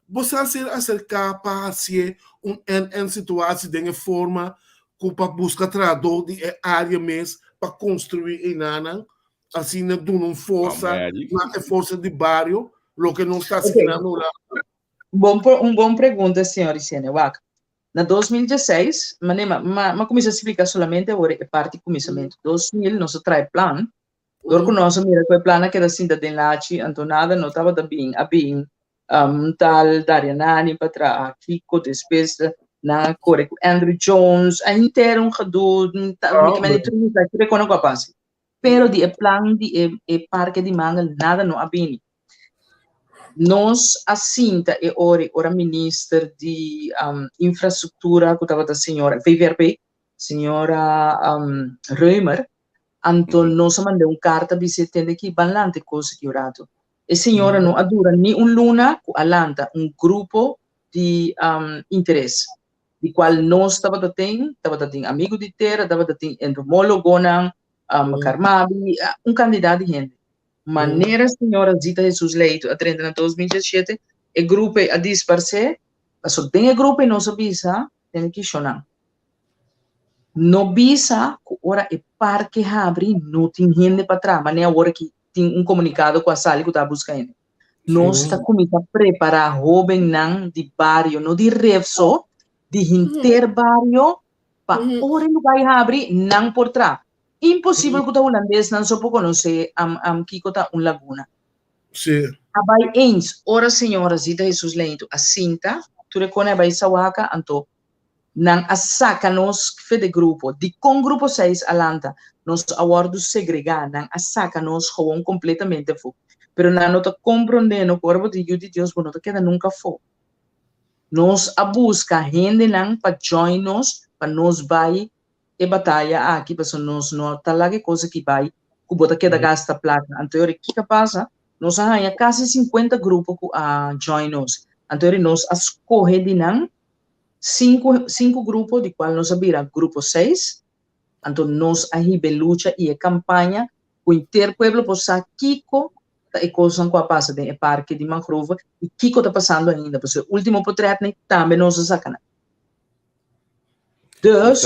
Bo sa ser aserká pa hasié un NN situatie den e forma ku pa buska trahadó di e área mes pa konstruí einanan, asina duna un forsa na e forsa di bario, loke nos ta hasi kinan ora. Bon un bon pregunta señor Icene. Wak, na 2016, mane ma ma ma kuminsá splika solamente awor e parti kuminsamentu. 2000 nos a traha e plan, dor ku nos a mira ku e plan a keda sinta den lachi, anto nada no tabata bin, a bin un tal Darianani pa traha kiko, despues nan a kore ku Andrew Jones, a henter un gedoe, mi ke mende tur mi sa kiko a pasa. Pero di e plan di e e parke di mangel nada no a bini. Nos a sinta e ora y ora minister di infrastructura cu tabata señora VVRP, señora Römer, anto nos a manda un carta bisa e tende ki ban lanta e cos aki un rato. E señora no a dura ni un luna cu a lanta un grupo di interes, di cual nos tabata tin, tabata tin amigo di tera, tabata tin entomologonan, Carmabi, un cantidad di hende. Manera señora Zita Jesus Leito a drenta na 2017, e grupo ei a disparsé, paso den e grupo ei nos a bisa den kishonan. No bisa ku ora e parke habri no tin hende pa traha, manera awor aki tin un komunikado ku a sali ku ta buska hende. Nos ta kuminsá prepará hóbennan di bario, no di Ref so, di henter bario, pa ora e lugá ei habri nan por traha. Imposibel ku ta hulandesnan so por konosé kiko ta un laguna. Sí. A bai eens ora señora Zita Jesus Leito a sinta, tur e kone a bai Sawaka, anto nan a saka nos fe de grupo. Dikon grupo seis a lanta? Nos a wòrdu segregá, nan a saka nos gewoon kompletamente afó. Pero nan no ta komprondé no ku ora bo ta yu di Dios bo no ta keda nunka afó. Nos a buska hendenan pa join nos pa nos bai e bataya aki pasobra nos no ta laga e kos aki bai ku bo ta keda gasta plaka. Anto yori kiko a pasa? Nos a haña kasi sinkuenta grupo ku a join nos. Anto yori nos a skohe di nan sinku sinku grupo di kual nos a bira grupo seis. Anto nos a hiba e lucha i e kampaña ku henter pueblo por sa kiko ta e kosnan ku a pasa den e parke di mangrove i kiko ta pasando ainda. Pasobra e ultimo potretnan tambe nos a saka nan. Dus,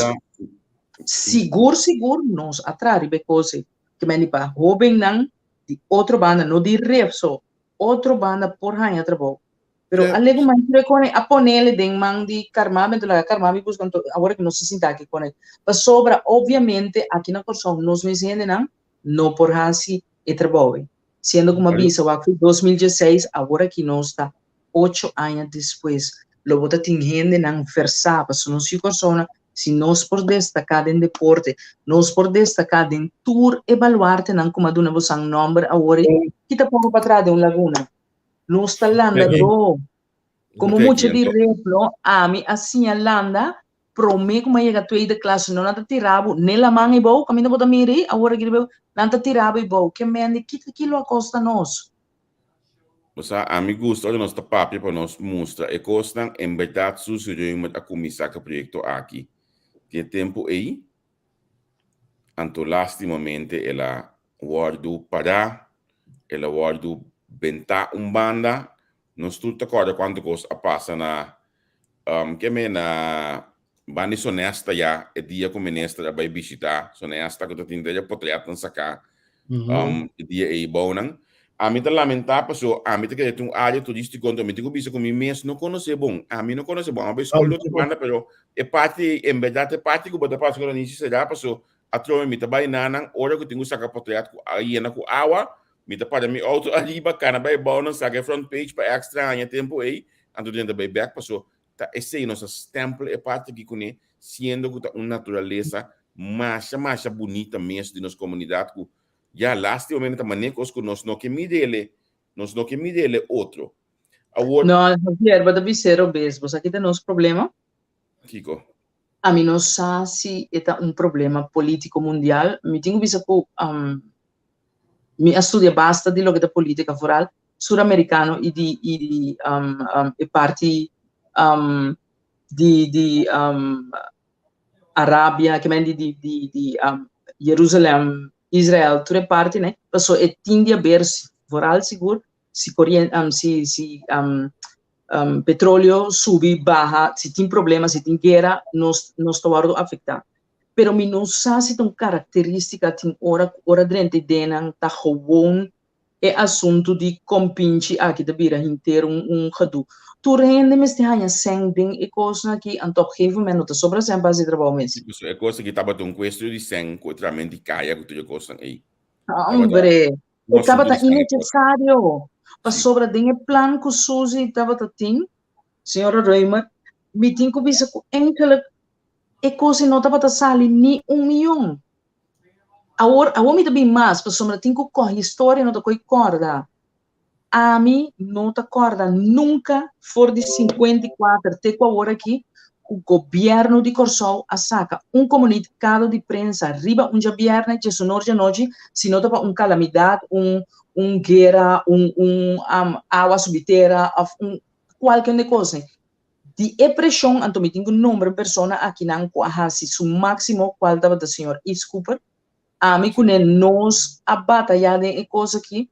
sigur sigur nos a traha riba e kos ei. Ke men di pa hóbennan di otro banda, no di ref so, otro banda por haña trabou. Pero a legu man tur e kone a ponele den man di Carmabi, anto laga Carmabi buska, anto awor ke nos ta sinta aki kone. Pasobra obviamente aki na Kòrsou nos mes hendenan no por hasi e trabou ei. Siendo ku mi a bisa wak for 2016, awor aki nos ta ocho aña despues lo bo ta tin hendenan versá pasobra nos yu Kòrsounan si nos por destaká den deporte, nos por destaká den tur e baluartenan ku mi a duna bosan nòmber awor ei, ki ta poko pa traha den un laguna? Nos ta landadó. Komo mucha di Replo, ami a siña landa promé ku mi a yega tweede klas. No nan ta tira bo ne laman ei bou, kaminda bo ta mira ei, awor aki riba nan ta tira bo ei bou. Ke mende, ki ki lo a kosta nos? Bo sa, ami gusta ora nos ta papia pa nos mustra e kosnan. En bèrdat Suzy Reumer a kuminsá ku e proyekto aki di e tempu ei, anto lástimamente el a wòrdu pará, el a wòrdu bentá un banda. Nos tur ta kòrda kuantu kos a pasa na ke me na banda di Sonesta ya e dia ku minister a bai bishitá Sonesta ku ta tin derecho potretnan saká e dia ei bounan. Ami ta lamentá paso ami ta kere tin un área turístiko anto mi tin ku bisa ku mi mes no konosé bon. Ami no konosé bon. Ami a bai skol di otro banda pero e parti ei en bèrdat e parti ku bo ta pasa ku Ranishi será paso atrobe mi ta bai nanan ora ku tin ku saka potret ku a yena ku awa Mi ta para mi auto ariba, kana bai bou nan saka e front page pa extra haña tempu ei, anto den ta bai bek paso ta esei nos a stempel e parti aki kuné siendo ku ta un naturalesa masha masha bunita mes di nos komunidat ku ya lastimamente ta manera kos ku nos no ke midele nos no ke midele otro. Awor. No, Javier, bo ta bis'é robes. Bo sa ki ta nos problema? Kiko? Ami no sa si e ta un problema politico mundial. Mi tin cu bisa cu mi a studia basta di loke ta politica, vooral suramericano y di y di e parti. di di um, Arabia, ke men di di di di um, Jerusalem, Israel, tur e parti, ne? Paso e tin di haber, vooral sigur, si corriente, um, si si um, um, petróleo subi, baha, si tin problema, si tin guera, nos nos ta wordo afecta. Pero mi no sa si ta un característica tin ora ora drenta ideanan ta gewoon E asuntu di kompinchi aki ta bira henter un un gedoe. Tur hende mester haña sèn den e kosnan aki, anto op gegeven moment no ta sobra sèn pa hasi trabou mes. Sí, pasobra e kos aki tabata un kuestio di sèn ku e trament di kaya ku tur e kosnan ei. Hombre, e tabata innecesario, pasobra den e plan ku Suzy tabata tin, señora Römer, mi tin ku bisa ku enkele e kos ei no tabata sali ni un miyon. Awor, awor mi ta bin mas, pasobra tin ku kohe historia, no ta kohe kòrda. Ami no ta kòrda nunka for di 54 te ku awor aki ku gobièrnu di Kòrsou a saka un komunikado di prensa riba un djabièrnè djesonor djanochi, si no ta pa un kalamidat, un un guera, un un awa subi tera òf un kualke un de kos. Di e preshon anto mi tin ku nombra un persona akinan ku a hasi su máksimo kual tabata señor Yves Cooper. Ami kuné nos a batayá den e kos aki.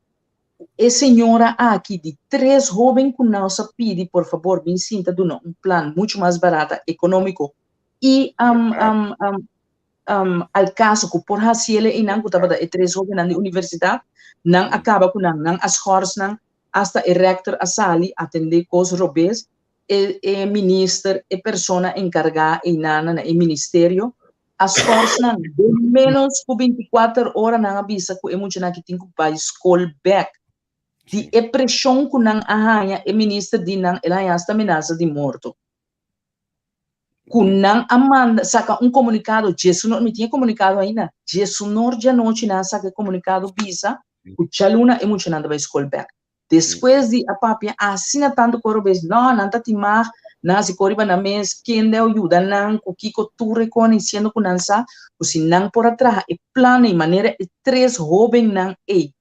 E señora aki di tres hóben ku nos a pidi por fabor bin sinta duna un plan muchu mas barata, ekonómiko i al kaso ku por hasi el einan ku tabata e tres hóbennan di universidat. Nan a kaba ku nan, nan a schors nan, asta e rector a sali atendé kos robes. E e minister, e persona enkargá einan na e ministerio a skòrs nan. Den ménos ku binti kuater ora nan a bisa ku e muchanan aki tin ku bai skol bèk. Di e preshon ku nan a haña, e minister di nan el a haña asta menasa di morto. Ku nan a manda saka un komunikado djesunor, mi tin e komunikado ainda, djesunor djanochi nan a saka e komunikado bisa ku djaluna e muchanan ta bai skol bèk. Despues di a papia asina tantu ku ora bes, no, nan ta tin mag, nan hasi kos riba nan mes, kende a yuda nan ku kiko tur e kos, siendo ku nan sa ku si nan por a traha e plan ei manera e tres hóbennan ei.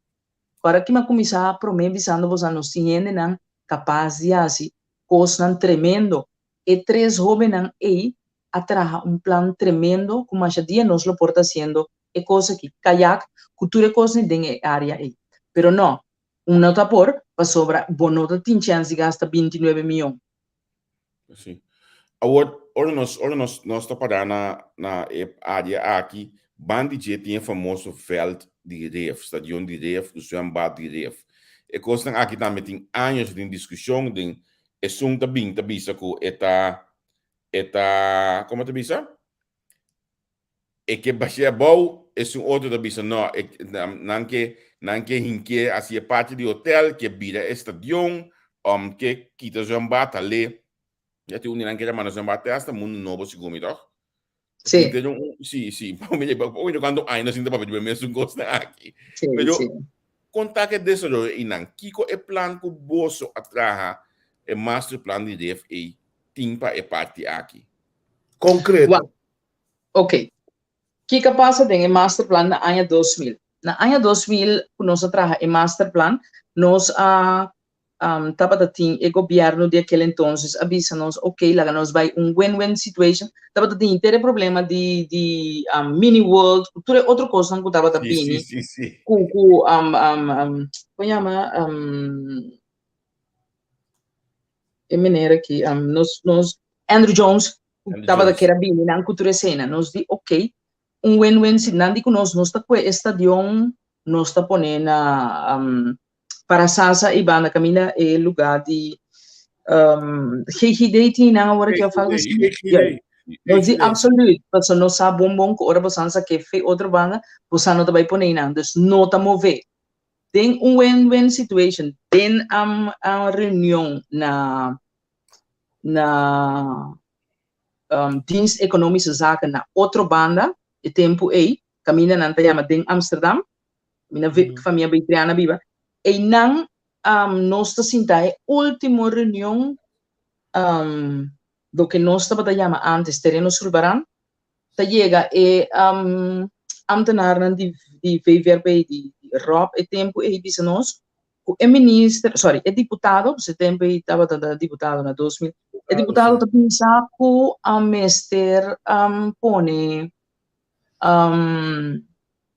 Ora ki mi a kuminsá promé bisando boso nos tin hendenan kapas di hasi kosnan tremendo. E tres hóbennan ei a traha un plan tremendo ku masha dia nos lo por ta hasiendo e kos aki, kayak ku tur e kosnan den e área ei. Pero no, Un no ta por, pasobra bo no ta tin chèns di gasta 29 mion. Sí. Awor, ora nos, ora nos, nos ta pará na, na e área aki, ban di dje tin e famoso vèlt di Ref, stadion di Ref, ku zwembad di Ref. E kosnan aki tambe tin años den diskushon, den esun ta bin ta bisa ku e ta, e ta, komo ta bisa? E ke bash'é abou, esun otro ta bisa no, e, nan ke, nan ke hink'é hasi e parti di hotel, ke bira e stadion, òm ke kita zwembad, hal'é. Ya tin un di nan ke ta manda zwembad te hasta Mundu Nobo segun mi, tòg? Sí. Tin un, sí, sí. Pa mi, pa mi kuantu aña nos sinta papia di e mesun kosnan aki. Sí, Pero, sí. kon ta ku e desaroyo einan? Kiko e plan ku boso a traha, e masterplan di REF ei, tin pa e parti aki? Konkreto. Wak, Ok. Kiko a pasa den e masterplan na aña 2000? Na aña 2000 ku nos a traha e masterplan, nos a um, tabata tin e gobierno di aquel entonces a bisa nos, ok, laga nos bai un win-win situation. Tabata tin henter e problema di, di um, mini world, ku tur e otro kosnan ku tabata bini, Sí, sí, sí. ku, ku um, um, um, kon yama, um, e meneer aki, um, nos, nos, Andrew Jones, Andrew tabata Jones. kera bini nan ku tur esena. Nos di ok, un win-win si nan di ku nos, nos ta kue e stadion, nos ta pone na um, Parasasa i banda kaminda e lugá di um, GGD tin nan awor aki of algo así. GGD. Ja. Nos di GGD. absoluut, paso nos sa bon bon ku ora bosan sa ke fe otro banda, bosan no ta bai pone nan, dus no ta move. Den un win-win situation, den um, un reunion na na um, Dienst Economische Zaken na otro banda, e tempu ei, kaminda nan ta yama den Amsterdam, kaminda mm. famia Beitriana biba, einan um, nos ta sinta e último reunion um, loke nos tabata yama antes Tereno Sulbaran, ta yega e um, ambtenarnan di, di VVRP, di, di Rob, e tempu ei bisa nos, ku e minister, sorry, e diputado, e tempu ei tabata diputado na 2000, E diputado ta bisa ku a mester pone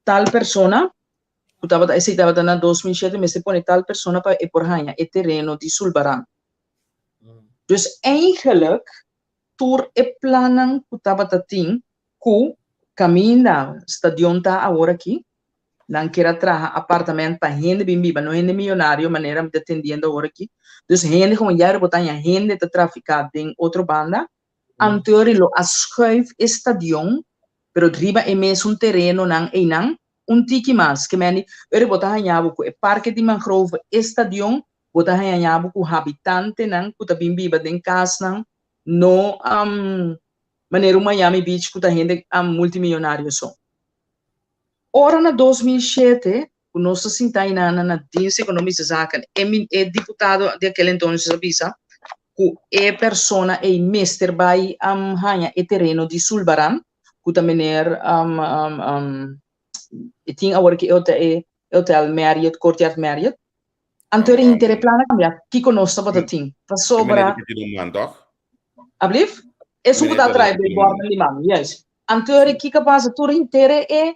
tal persona ku tabata esei tabata na 2007 mester pone tal persona pa e por haña e tereno di Sulbaran. Dus eigenlijk tur e plannan ku tabata tin ku kaminda stadion ta awor aki, nan kier a traha apartament pa hende bin biba, no hende miyonario manera mi ta tendiendo awor aki. Dus hende gewoon ya bo ta haña hende ta trafiká den otro banda. Anto lo a schuif e stadion, pero riba e mesun terenonan einan, un tiki mas. Ke men di, ora bo ta haña bo ku e parke di mangrove, e stadion, bo ta haña bo ku habitantenan ku ta bin biba den kasnan, no manera un Miami Beach ku ta hende multimillonario so. Ora na 2007, ku nos ta sinta einan na Dienst Economische Zaken, e diputado di aquel entonces a bisa ku e persona ei mester bai haña e tereno di Sulbaran, ku ta meneer e tin awor ki e hotel Marriott, Courtyard Marriott. Anto e henter e plan a kambia. Kiko nos tabata tin? Pasobra. Ablief? Esun ku ta atrae billboardnan di man, juist. Anto e kiko a pasa? Tur henter e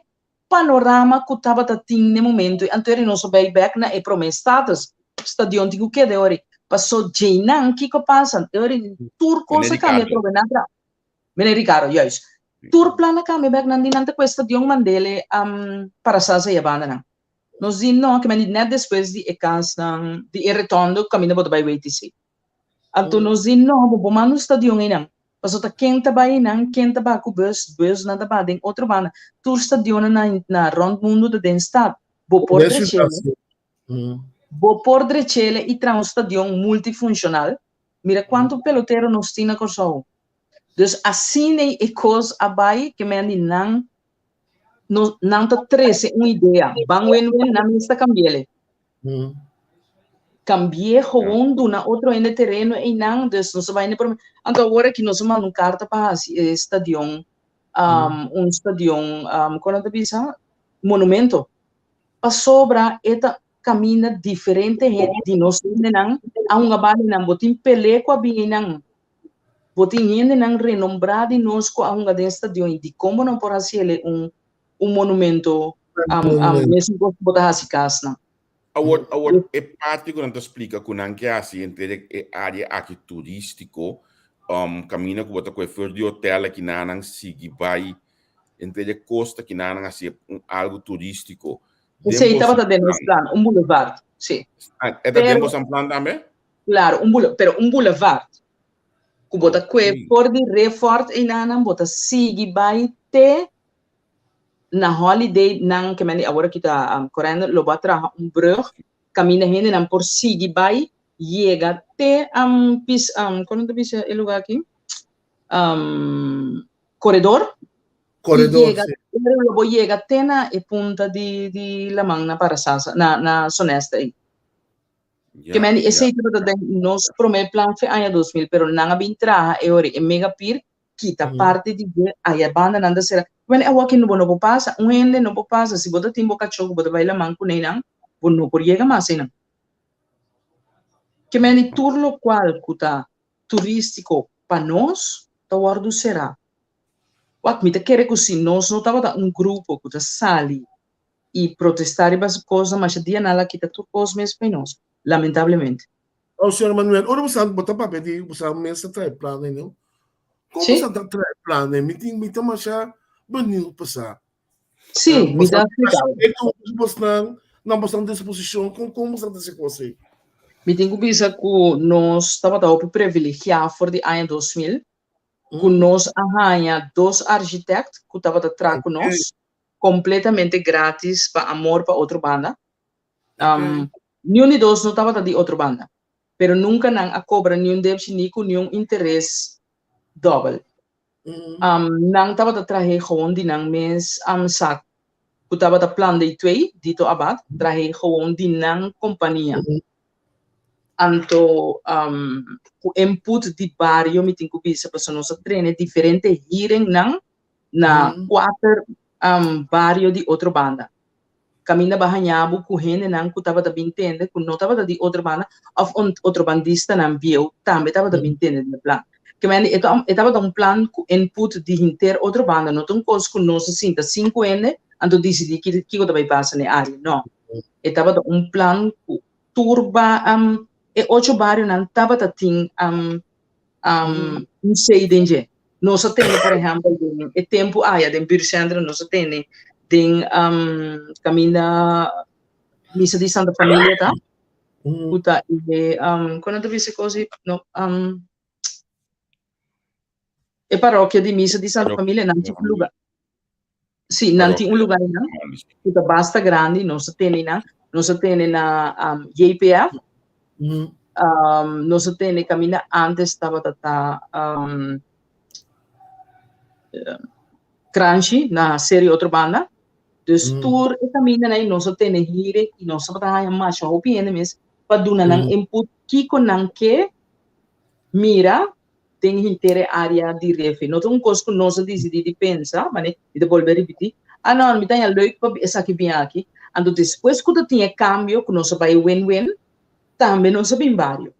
panorama ku tabata tin n'e momento ei, anto nos a bai bek na e promé status. Stadion tin ku keda e ora ei. Paso djeinan kiko a pasa? E ora ei tur kos a kambia atrobe. Nan tra. Meneer Ricardo, juist. Tur plan a kambia bek. Nan di nan ta ku e stadion mand'e Parasasa i e bandanan. Nos di no, ke men di net despues di e kasnan, di e retondo kaminda bo ta bai WTC. Anto nos di no, bo por manda un stadion einan. Pasobra ta ken ta bai einan, ken ta baha ku bus, busnan ta baha den otro banda. Tur stadionnan na na rònt mundu ta den stad. Bo por drech'ele, bo por drech'ele i traha un stadion multifunshonal. Mira kuantu pelotero nos tin na Kòrsou. Dus asina e kos a bai ke men di nan no, nan ta trece un idea. Ban wen wen, nan mes ta cambiele. Cambié gewoon duna otro hende tereno einan, dus nos a bai prome. Anto awor aki nos a manda un carta pa haci e stadion, un stadion, con nan ta bisa? Monumento. Pasobra e ta caminda diferente hende di nos hendenan a hunga bal einan. Bo tin Pelé cu a bin einan. Bo tin hendenan renombrá di nos ku a hunga den stadion i dikon bo no por hasi el un un monumento mesun kos ku bo ta hasi kasnan? Awor, awor e parti ku nan ta splika ku nan ke hasi henter e área aki turístiko, kaminda ku bo ta kohe for di hotel aki nan sigui bai henter e kosta aki nan hasi un algu turístiko. Esei tabata den nos plan, un boulevard, si. E ta den boso plan tambe? Claro, un bule, pero un boulevard. Ku bo ta kue for di Refort einanan, bo ta sigui bai te na Holiday nan, ke men di awor aki ta um, correndo, lo bo a traha un brug, kaminda hendenan por sigui bai, yega te um, pis, um, kon nan ta bisa e lugar aki? Um, koredor. Koredor, yega, sí. Lo bo yega te na e punta di, di laman na Parasasa, na, na Sonesta ei. Ke men di esei tabata den nos promé plan fe aña 2000, pero nan a bin traha e ora e mega pier kita parti di dje aya banda nan ta sera. Ke men di awoki bo no por pasa, un hende no por pasa, si bo ta tin bo kachó ku bo ta bai laman kuné nan, bo no por yega mas einan. Ke men di tur lokual ku ta turístiko pa nos ta wòrdu será. Wak, mi ta kere ku si nos no tabata un grupo ku ta sali i protestá riba su kosnan, masha dia nan la kita tur kos mes pa nos, lamentablemente. Oh, señor Manuel, ora bo sa, bo ta papia di bo sa mes ta trae plannan, no? Kon bo sa ta trae plannan? Mi tin, mi ta masha benieuwd pa sa. Sí, mi ta splika bo. E tur bosnan na bosnan disposishon, kon kon bo sa ta hasi kos ei? Mi tin ku bisa ku nos tabata hopi privilegiá for di aña 2000, ku nos a haña dos architect ku tabata traha ku nos, completamente gratis pa amor pa otro banda. Niun di dos no tabata di otro banda, pero nunca nan a cobra niun debshi ni cu niun interes dobel. Nan tabata trahe gewoon di nan mes saco, cu tabata Plan Dei Twee, Dito Abad, trahe gewoon di nan compania. Anto cu input di bario mi tin cu bisa, pasobra nos a trene diferente hearingnan na kuater bario di otro banda. Kaminda bo a haña bo ku hendenan ku tabata bin tende ku no tabata di Otrobanda òf otrobandistanan bieu tambe tabata bin tende den e plan. Kemende e ta e tabata un plan ku input di henter Otrobanda, no ta un kos ku nos a sinta sinku hende anto disidí kiko ta bai pasa na e área, no. E tabata un plan ku tur ba e ocho barionan tabata tin un sei den dje. Nos a tene, por ehèmpel, den e tempu aya den buurtcentrum, nos a tene den kaminda misa di Santa Familia ta, ku ta e, kon nan ta bisa e kos ei? No, e parokia di misa di Santa Familia, nan tin un luga. Sí, nan tin un lugar einan ku ta basta grandi, nos a tene einan. Nos a tene na JPF. Nos a tene kaminda antes tabata ta Kranshi na Seri Otrobanda. Dus tur e kamindanan ei nos a tene hire i nos tabata haña masha hopi hende mes pa duna nan input kiko nan ke mira den henter e área di refi. No ta un kos ku nos a disidí di pensa, mane mi ta bolbe ripití, ah no, mi ta haña leuk pa esaki bin aki. Anto despues ku ta tin e kambio ku nos a bai win-win, tambe nos a bin bario.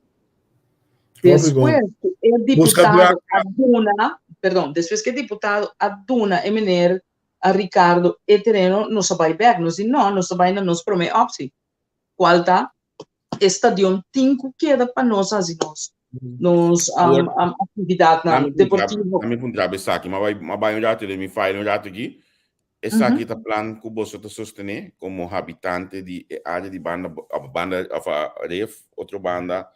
Despues ku e diputado a duna, perdon, despues ku e diputado a duna e meneer a Ricardo e tereno, nos a bai bèk. Nos di no, nos ta bai na nos promé opsi, kual ta e stadion tin ku keda pa nos hasi nos nos um, um, aktividatnan deportivo. Ami puntra bo esaki, ma bai ma bai un rato den mi file un rato aki. Esaki ta plan ku boso ta sostené komo habitante di e área di banda of banda of ref otro banda.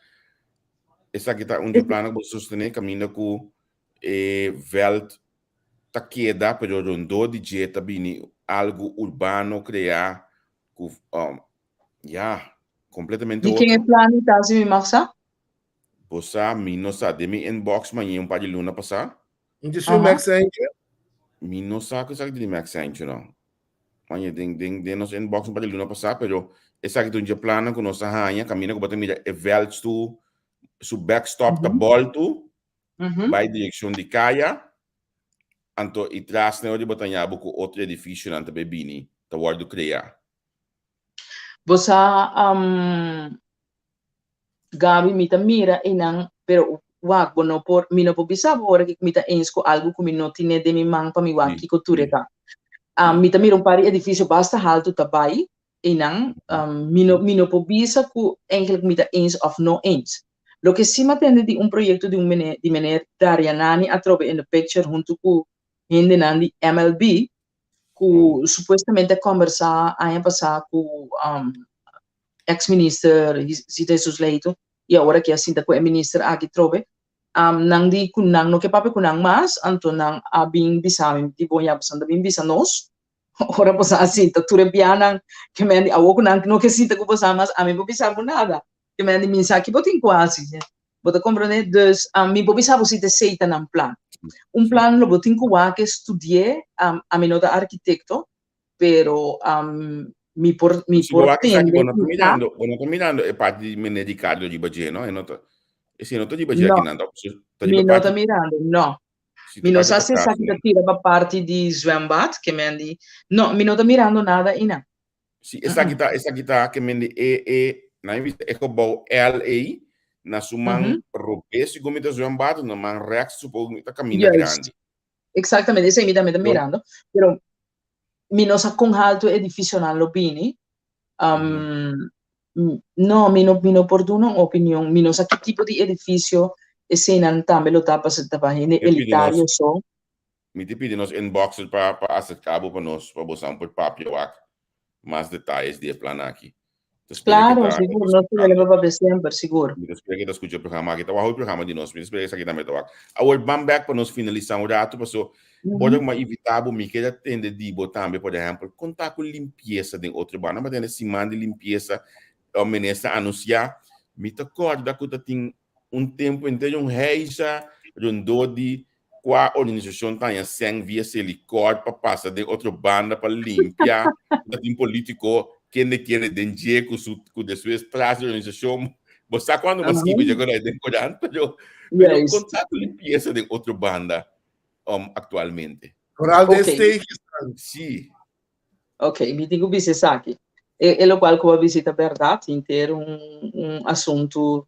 Esaki ta un di e plannan ku boso sostené kaminda ku e vèlt ta keda pero rondó di dje ta bini algu urbano kreá ku um, ya, completamente Di ken e otro. plan ei ta, si mi mag sa? Bo sa, mi no sa. Den mi inbox mañé un par di luna pasá. Di su Max Sancho? Mi no sa ku esaki ta di Max Sancho no. Mañé den, den, den nos inbox un par di luna pasá, pero esaki ta un dje plannan ku nos a haña, kaminda ku bo ta mira e veldstoel su backstop ta bòltu bai direkshon di kaya, anto i tras nan ora bo ta haña bo ku otro edifisionan ta bai bini, ta wòrdu kreá. Bo sa, Gaby, mi ta mira einan, pero wak, bo no por, mi no por bisa bo ora ku mi ta eens ku algu ku mi no tine den mi man pa mi wak kiko tur e ta. Mi ta mira un par di edifisio basta haltu ta bai einan, mi no, mi no por bisa ku eigenlijk mi ta eens òf no eens. Loke si mi a tende di un proyekto di un meneer, di meneer Darianani atrobe in the picture huntu ku hendenan di MLB, ku supuestamente a kombersá aña pasá ku eks minister Zita Jesus Leito i awor aki a sinta ku e minister aki trobe. Nan di ku nan no ke papia ku nan mas, anto nan a bin bisa mi di bon ya pasobra nan ta bin bisa nos ora boso a sinta tur e bianan ke men di awor ku nan no ke sinta ku boso mas ami por bisa bo nada. Ke men di mi sa ki bo tin ku hasi. Bo ta komprendé? Dus mi por bisa bo si ta esei ta nan plan. Un plan lo bo tin ku wak e studi'é, ami no ta arkitekto, pero mi por mi Si bo por wak esaki, tende bo no ta ku ta. mirando, bo no ta mirando e parti di meneer Ricardo riba dje, no? E no ta, esei no ta riba dje No, akinan, ta ta riba mi no ta parti, mirando, no. si Mi ta no parti sa si patras, esaki ta no. tira pa parti di zwembad, ke men di, no, mi no ta mirando nada einan. Si esaki ta, esaki ta ke men di e, e, nan a bisa e gebouw L ei, na su man robes segun mi ta zwembad, na man rechts supongo mi ta kaminda Juist. grandi. Exactamente, esei mi tambe ta Don mirando. Pero mi no sa kon haltu e edificionan lo bini. Um, no, mi no, mi no por duna un opinion. Mi no sa ki tipo di edificio eseinan tambe lo ta, pasobra ta pa hende Mi pidi nos, elitario so. mi ta pidi nos inboxer pa pa acerca bo pa nos, pa bosan por papia wak mas detayes di e plan aki. Ta spera ke Claro, ta sigur, nos ta escuchando. pa papia semper, sigur. Mi ta spera ke ta scucha e programa aki. Ta wak hopi programa di nos. Mi ta spera esaki tambe ta wak. Awor ban bek pa nos finalisa un rato paso ora ku mi a invita bo mi keda tende di bo tambe por ehempel kon ta ku limpiesa den otro banda. Mi a tende siman di limpiesa minister a anuncia. Mi ta corda ku ta tin un tempu entero un heisa rondó di kua organisashon ta haña sèn via Selikor pa pasa den otro banda pa limpia, ta tin polítiko kende kere den dje ku su ku despues tras di organisashon. Bo sa kuando bo a skibi dje korai den korant, pero pero kon ta ku limpiesa den otro banda aktualmente? Vooral den Oké. steegjes dan. Sí. Oké, mi tin ku bisa esaki. E lokual ku bo a bisa ta bèrdat, henter un un asuntu.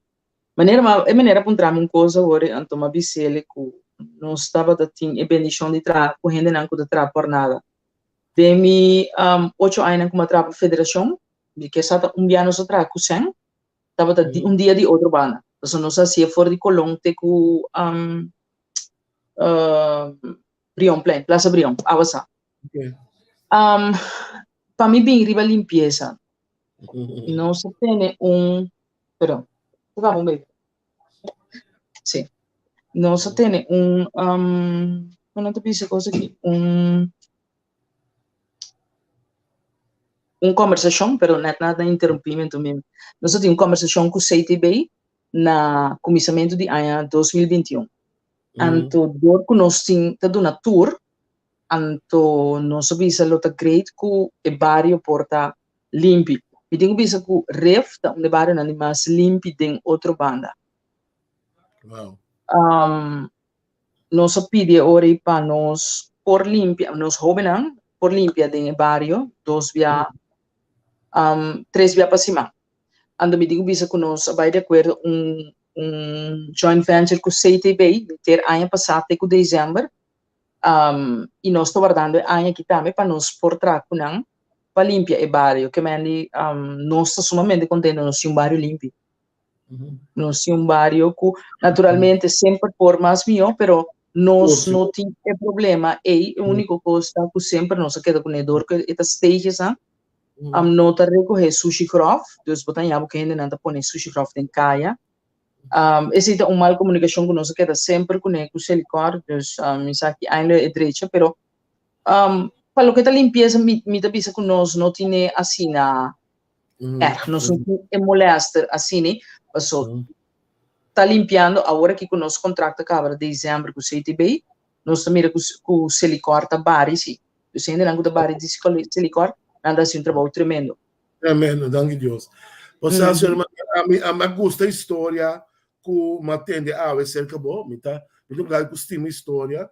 Manera mi a, e manera a puntra mi un kos awor, anto mi a bis'el ku nos tabata tin e bendishon di traha ku hendenan ku ta traha por nada. Den mi ocho añanan ku mi a traha pa federashon, mi ke sa ta un bia nos a traha ku sèn, tabata di un dia di otro banda. Pasobra nos a hasié for di Colon te ku Brionplein, Plaza Brion, Awasá. Pa mi bin riba limpiesa, nos a tene un, perdon, un baby. Sí. Nos a tene un, kon nan ta bisa e kos aki? Un, un kòmbersashon, pero nèt nan a interumpí mi, anto mi, nos a tin un kòmbersashon ku CTB na kuminsamentu di aña 2021. Anto dor ku nos tin ta duna tur, anto nos a bisa lo ta great ku e bario por ta limpi. Mi tin ku bisa ku Rif ta un di e barionan di mas limpi den otro banda. Wow. Nos a pidi e ora ei pa nos por limpia, nos hóbennan por limpia den e bario dos bia, tres bia pa siman. Anto mi tin ku bisa ku nos a bai di akuerdo un un joint venture ku CTB ter aña pasá te ku desèmber i nos ta wardando e aña aki tambe pa nos por traha ku nan pa limpia e bario. Ke mende nos ta sumamente kontento nos tin un bario limpi. Nos tin un bario ku naturalmente semper por mas mihó, pero nos no tin e problema ei. E úniko kos ta ku semper nos a keda kuné dor ku e ta steegjesnan. No ta rekohé sushi gròf, dus bo ta haña bo ku hendenan ta pone sushi gròf den kaya. Esei ta un mal komunikashon ku nos a keda semper kuné ku Selikor, dus mi sa ki aña lo e drecha, pero pa loke ta limpiesa mi ta bisa ku nos no tine asina erg, nos no tin e molèster asina, paso ta limpiando awor aki ku nos kontrakt a kaba desèmber ku CTB, nos ta mira ku Selikor ta bari si. Dus hendenan ku ta bari di Selikor, nan ta hasi un trabou tremendo. Tremendo, danki Dios. O sea, señor ami a gusta historia ku mi a tende awe serka bo, mi ta mi ta un guy ku stima historia.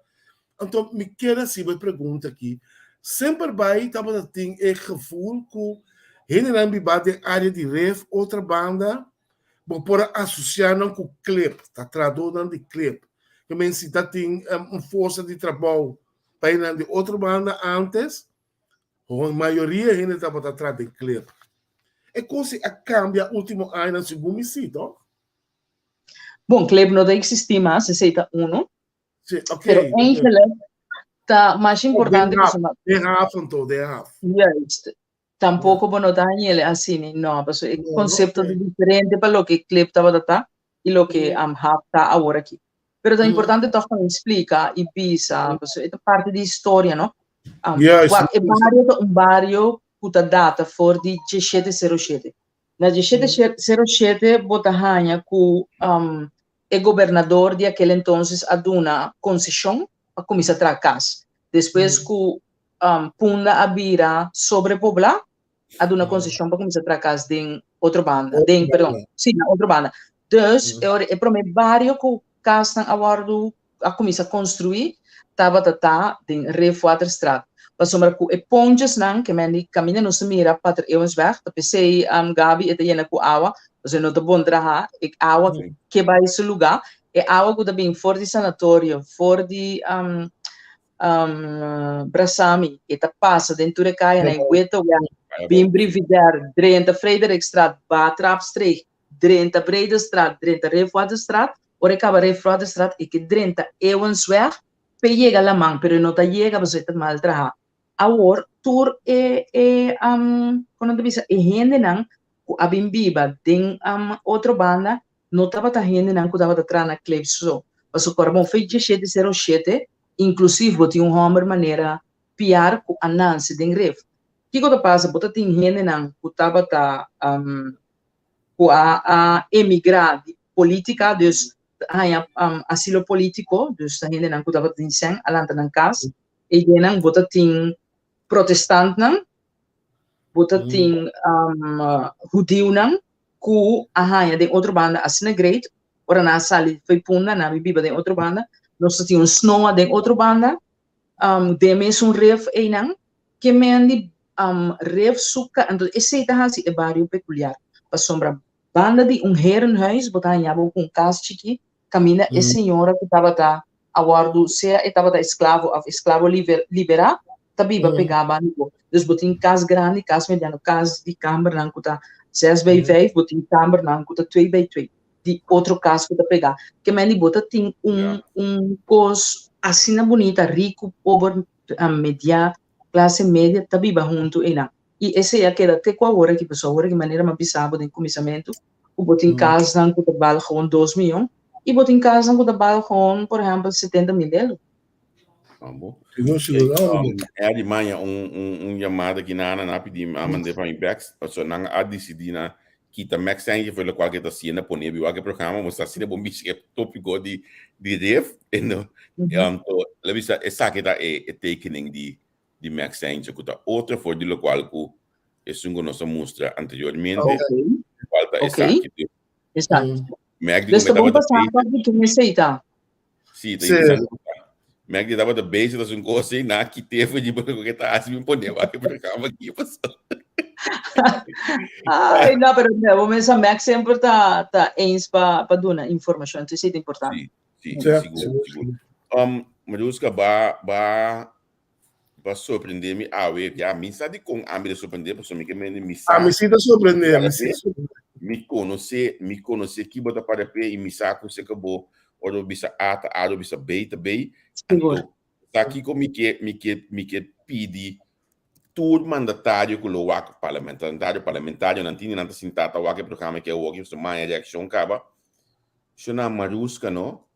Anto mi kier hasi bo e pregunta aki, semper bai tabata tin e gevoel ku hendenan biba den área di Ref, otra banda, bo por a asosiá nan ku klep, ta trahadónan di klep. Ke men si ta tin un forsa di trabou pa hendenan di otro banda ántes, mayoria hende tabata traha den klep. E kos ei a kambia último añanan segun mi si, tòg? Bon, klep no ta eksistí mas, esei ta unu. Sí, ok. Pero eigenlijk ta mas importante pasobra. Den haf anto, den haf. Juist. Tampoco bo no ta hañele asina, no, pasobra e concepto ta diferente pa loke clip tabata ta y loke hap ta awor aki. Pero ta importante toch pa mi splica y bisa, pasobra e ta parti di historia, no? Wak, e bario ta un bario cu ta data for di diesshete sero shete. Na diesshete sero shete bo ta haña cu e gobernador di aquel entonces a duna concesion pa cuminsa traha cas. Despues cu Punda a bira sobrepoblá, a duna konseshon pa kuminsá traha kas den otro banda, den, perdon, sí, na otro banda. Dus, e ora e promé bario ku kasnan a wòrdu, a kuminsá konstruí, tabata ta den Reefwaterstraat. Pasobra ku e pontjesnan, ke men di kaminda nos ta mira Pater Eeuwensweg, ta p'esei Gaby e ta yena ku awa, pasobra e no ta bon traha, e awa ke bai su lugá, e awa ku ta bin for di sanatorio, for di Brasami, e ta pasa den tur e kayanan, e Witteweg, bin Brivider, drenta Frederikstraat, Batrapstreek, drenta Bredestraat, drenta Refwaterstraat, ora e kaba Refwaterstraat e ke drenta Eeuwensweg p'e yega laman, pero e no ta yega pasobra e ta mal traha. Awor tur e e kon nan ta bisa e hendenan ku a bin biba den otro banda no tabata hendenan ku tabata traha na Klip so, pasobra Korbon fe diesshete sero shete Inklusiv bo tin un hòmber manera Piar ku a nanse den Rif. Kiko ta pasa? Bo ta tin hendenan ku tabata ku a a emigrá di polítika, dus a haña asilo polítiko, dus ta hendenan ku tabata tin sèn a lanta nan kas. Eidennan bo ta tin protestantnan, bo ta tin hudiunan ku a haña den otro banda asina great, ora nan a sali fo'i Punda, nan a bin biba den otro banda, nos ta tin un snoa den otro banda, den mesun ref einan, ke men di Ref su ka, anto esei ta hasi e bario pekuliar, pasobra banda di un herenhuis bo ta haña bo ku un kas chikí kaminda e señora ku tabata a wòrdu, sea e tabata esklavo òf esklavo liberá, ta biba pegá banda di bo. Dus bo tin kas grandi, kas mediano, kas di kambernan ku ta zes bij vijf, bo tin kambernan ku ta twee bij twee di otro kas ku ta pegá. Ke men di bo ta tin un un kos asina bunita, riku, pober, mediá, klase media ta biba huntu einan. I esei a keda te ku awor aki, pasobra awor aki manera mi a bisa bo den kuminsamentu, ku bo tin kasnan ku ta bal gewoon dos miyon i bo tin kasnan ku ta bal gewoon, por ehèmpel, 70.000 euro. Ambo. E di maña un un un yamada ki nan a pidi a mand'é pa mi bèk, pasobra nan a disidí na kita Max Sanchez for lokual ke ta hasiendo pone biba ke programa, bo sa asina bo mishi e tópiko di di ref, e no, anto lo bisa esaki ta e e tekening di di Max Sanchez ku ta otro for di lokual ku esun ku nos a mustra anteriormente, kual ta esaki. Esaki. Max di Dus ku ta mi bon tabata pa sa bezig. pa di ken esei ta. Sí, ta Sí. interesante. Max di tabata bezig ta un kos ei, na kite for di ku ke ta hasi mi pone wak e programa aki paso. Ai, no, pero no, bo mesa Max semper ta ta eens pa pa duna informashon, entonces esei ta importante. Sí, sí, Sí, sigur, sigur, sigur. sigur. Maruska, ba ba ba sorprende mi awe. Ya, mi sa dikon ami ta sorprende, pasobra mi ke mende mi sa. Ami si ta sorprende, ami si ta sorprende. Mi konosé, mi konosé ki bo ta para p'e i mi sa ku se ka bo ora bo bisa A ta A, ora bo bisa B ta B. Sigur. Anto, sa kiko mi ke, mi ke, mi ke pidi tur mandatario ku lo wak parlamentario, parlamentarionan tin di nan ta sintá ta wak e programa ke awoki, pasobra maña reakshon kaba. Shona Maruska no,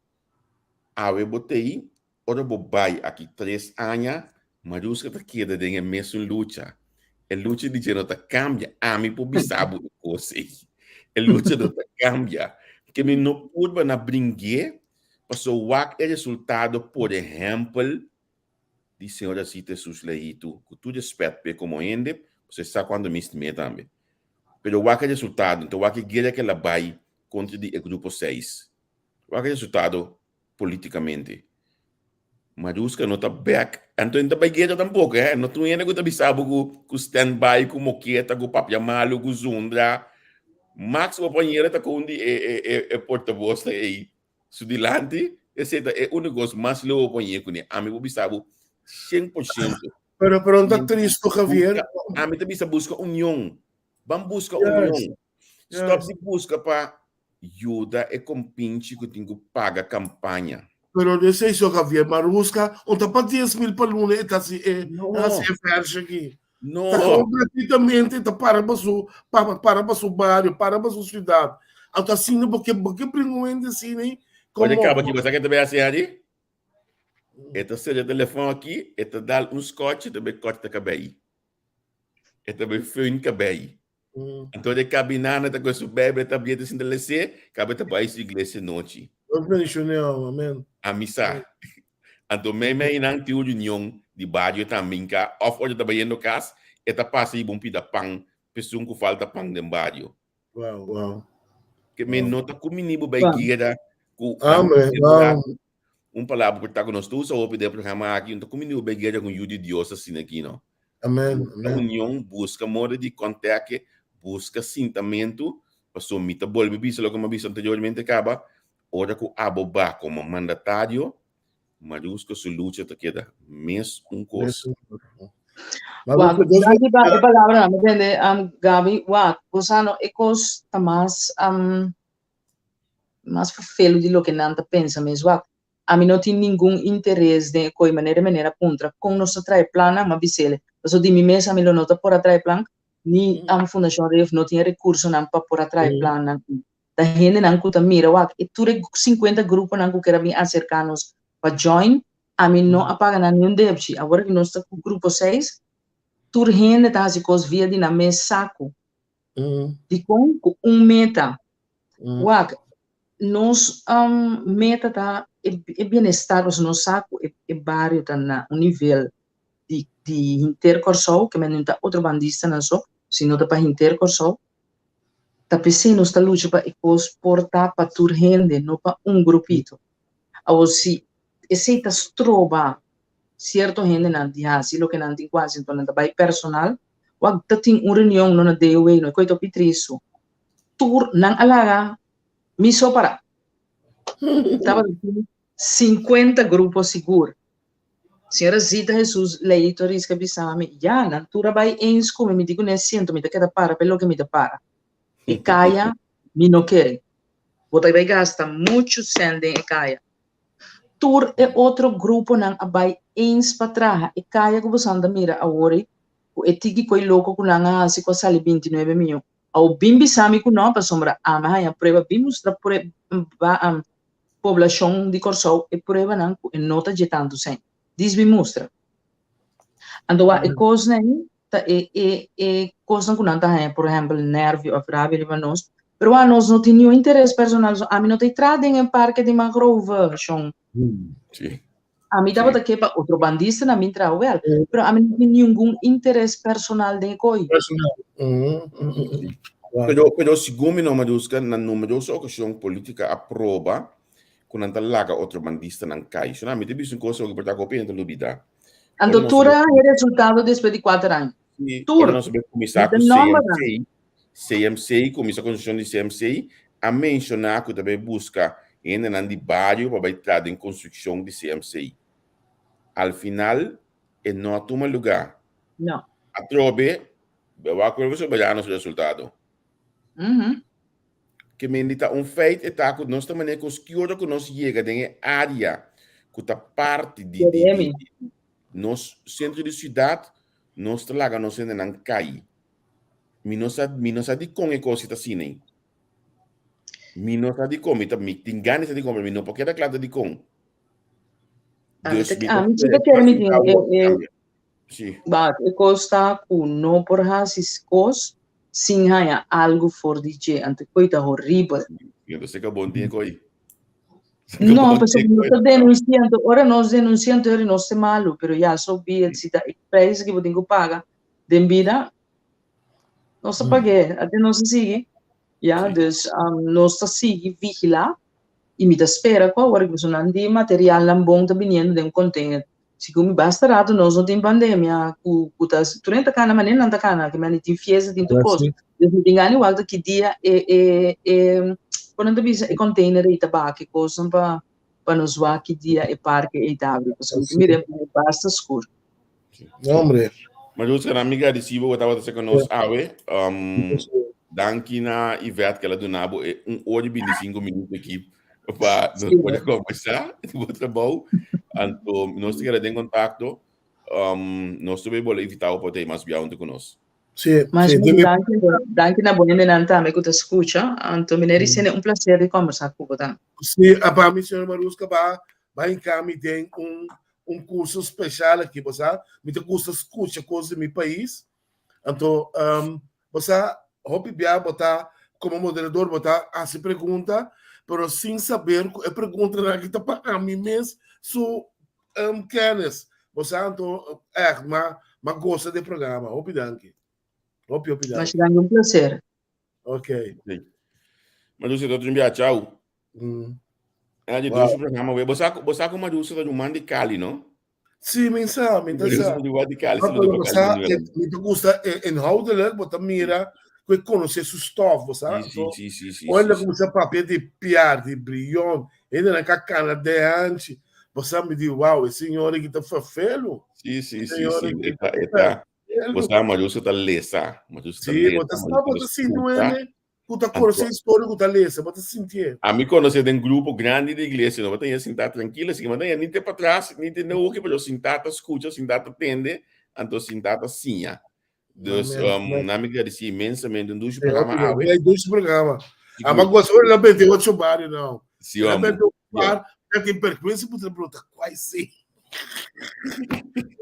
awe bo t'ei, Ora bo bai aki tres aña, Maruska ta keda den e mesun lucha. E lucha di dje no ta kambia. Ami por bisa bo e kos ei. E lucha no ta kambia. Ke mi no purba na bring'é, paso wak e resultado, por ehèmpel, di señora Zita Jesus Leito, ku tur respèt p'e komo hende, pasobra e sa kuantu mi stim'é tambe. Pero wak e resultado, anto wak e guera ku el a bai kontra di e grupo seis. Wak e resultado Politikamente. Maruska no ta bek. Anto no ta bai guera tampoco, eh. No tin hende ku ta bisa bo ku ku stand by, ku moketa, ku papia malu, ku zundra. Max bo pañera ta ku un di e e e e portavoznan ei su dilanti. Esei ta e úniko kos mas leu bo pañe kuné. Ami por bisa bo 100%. Pero pero no ta tristo, Javier. Buska, ami ta bisa buska union. Ban buska union. Stop di buska pa Yuda e kompinchi ku tin ku paga kampaña. Pero de esei so Javier Maruska un ta pa 10.000 pa luna e ta hasi e No. hasi e versh aki. No. Ta completamente ta para pa su pa para pa su bario, para pa su ciudad. Anto asina bo ke bo ke bringa un hende asina ei Oye como kaba ki bo sa ke ta bai hasi Harry? E ta sera e telefon aki, e ta dal un skòchi, ta bai kòrta kabei. E ta bai föhn kabei. Anto de kabinana ta ku su Bijbel ta abier ta sinta lesé, kabe ta bai su iglesia nochi. Dios bendicione amo, amen. A misa. Anto mei mei nan tin un reunion di bario tambe ka of ora ta bayendo kas e ta pasa hiba un pida pan p'esun ku falta pan den bario. Wow, wow. Ke mi no ta kumini bo bai Wow. guera ku Amen, wow. Un palabra por ta ku nos tur usa hopi den e programa aki, no ta kumini bo bai guera ku yu di Dios asina aki no. Amen, Buska amen. union, buska moda di kontakte, buska sintamentu, pasobra mi ta bolbe bisa loke mi a bisa anteriormente kaba, ora ku abo ba komo mandatario, Maruska su lucha ta keda mes un kos. Mes un kos. Wak, Maruska, Dios danki pa e palabranan, mi tende, Gaby, wak, bo sa no, e kos ta mas, mas ferfelu di loke nan ta pensa mes, wak, Ami no tin ningun interes den e koe manera e manera puntra kon nos ta trae plannan, m'a bis'el. Pasobra di mi mes ami lo no ta por a trae plan, ni Fundashon Ref no tin e rekursonan pa por a trae plannan. Ta hendenan ku ta mira wak e tur e 50 gruponan ku ker a bin aserká nos pa join, ami no a paga nan niun debchi. Awor ku nos ta ku grupo seis, tur hende ta hasi kos via di nan mes saku. Dikon? Ku un meta. Wak, nos meta ta e bienestar, pasobra nos sa ku e bario ta na un nivel di di henter Kòrsou, ke men no ta otro bandistanan so, sino ta pa henter Kòrsou. Ta p'esei nos ta lucha pa e kos por ta pa tur hende, no pa un grupito. Awor si esei ta stroba sierto hendenan di hasi loke nan tin ku hasi, enton nan ta bai personal. Wak ta tin un reunion no na DOW no e koe ta hopi tristu. Tur nan a laga mi so para. Tabata tin 50 grupo sigur. Señora Zita Jesus Leito a riska bisa mi, ya, nan tur a bai eens ku mi, mi di ku ne siento mi ta keda para pa e loke mi ta para. E kaya mi no kere. Bo ta bai gasta muchu sèn den e kaya. Tur e otro gruponan a bai eens pa traha e kaya ku bosan ta mira awor ei, ku e tiki koi loko ku nan a hasi ku a sali bintinuebe miyon. Awor bin bisa mi ku no, pasobra ami a haña prueba, bin mustra prue-, poblashon di Kòrsou e pruebanan ku e no ta dje tantu sèn. Dis bin mustra. Anto wak e kosnan ei ta e e e kosnan ku nan ta haña, por ehèmpel, nèrvio òf rabia riba nos. Pero wak nos no tin niun interes personal. So ami no ta traha den e parke di mangrove, shon. Sí. Ami tabata ke pa otro bandistanan bin traha wèl, pero ami no tin ningun interes personal den e koi. Personal. Mm. Pero, pero segun mi no Maruska, na numeroso ocasion politica a proba cu nan ta laga otro bandistanan cay. So na mi ta bisa un cosa cu por ta cu hopi hende ta lubida. Anto Ora nos tur a haña resultado despues di kuater aña. Sí, Tur. ora nos a cuminsa Mi cu ta nombernan. CMC, CMC, cuminsa construccion di CMC, a menciona cu ta bay busca hendenan di bario pa bay traha den construccion di CMC. Al final e no a tuma lugar. No. Atrobe, wak cu e soberano su resultado. Ke men di ta un feit e ta cu nos ta manera cu ki ora cu nos yega den e area cu ta parti di, di, di, di nos centro di ciudad, nos ta laga nos hendenan cay. Mi no sa, mi no sa dikon e kos ta asina ei. Mi no sa dikon, mi ta, mi tin gana di sa dikon, pero mi no por keda kla ta dikon. Ami Dus ta, mi ta ami si spera ta kere mi fácil tin awor e, e, kambia. Sí. ba, e kos ta ku no por hasi kos sin haña algu for di dje, anto e koi ta horibel. Sí, anto seka bon tin e koi. Seka No, bon tin pasobra e nos koi. ta denunsia, anto ora nos denunsia anto ora nos ta malu, pero ya so be it, si ta e prijs ku bo tin ku paga den bida, nos ta pag'é, ate nos ta sigui, ya, Sí. dus nos ta sigui vigilá i mi ta spera ku awor pasobra nan di materialnan bon ta biniendo den un container. Segun mi basta rato nos no tin pandemia ku ku ta tur hende ta kana manera nan ta kana, ke mende tin fiesta tin tur kos. Dus mi tin gana igual ta ki dia e e e kon nan ta bisa e container ei ta baha ki kosnan pa pa nos wak ki dia e parke ei ta habri pasobra mi ta mira e basta skur. No, hombre. Maruska, na mi gradeci bo ku tabata cerca nos awe. Um, danki na Yvette que la duna bo e un hora y 25 minuut aki pa nos Sí. poder conversa di bo trabou. Anto, nos te queda den contacto. Um, nos te bola invita bo pa te mas bia hunto cu nos. Sí, Mas sí, hopi dime. danki, danki na bo hendenan tambe ku ta skucha. Anto, meneer Isene, un placer di kombersá ku bo tambe. Sí, pa mi, señor Maruska, ba, ba hinká mi den un un curso special aki, bo sa, mi ta gusta scucha cos di mi pais, anto um, bo sa, hopi bia bo ta, como moderador bo ta haci pregunta, pero sin saber cu e preguntanan aki ta pa ami mes su um, kennis, bo sa, anto echt, ma, ma goza di e programa, hopi danki, hopi, hopi Masha danki. danki, un placer. Ok. Sí. Marusa, tot un bia, chao. Ah, di Wow. dushi programa, we. Bo sa, bo sa ku Marusa ta ruman di Cali, no? Sí, mi sa, mi ta Marusa sa. ta ruman di Cali, Maar saludo pero pa bo Cali sa, Manuela. mi ta gusta inhoudelijk, bo ta mira ku e konosé su stof, bo sa. Sí, sí, Anto, sí, sí, sí, ora sí, el a sí. kuminsá papia di Piar, di Brion, hendenan ka kana den hanchi, bo sa, mi di, wow, e señor aki ta ferfelu. Sí, sí, sí, Señor sí. aki E ta, ta e ta. Bo ferfelu. sa, Marusa ta lesa. Marusa ta Sí, bo lesa, ta sa, Marusa bo ta ta sinti un skucha. hende ku ta konosé historia ku ta lesa, bo ta sintié. Ami konosé den grupo grandi di iglesia, no bo ta sintá trankil así, bo ta ni te patras ni te na hoki, pero sintá ta skucha, sintá ta tende, anto sintá ta siña. Dus nan mi gradisí inmensamente, un dushi programa awe. E dushi programa. Ama gosa ora la bente ocho bario nou. Sí, La hombre. bente ocho bar, ya tin perkuensa putra brota, kwai sí.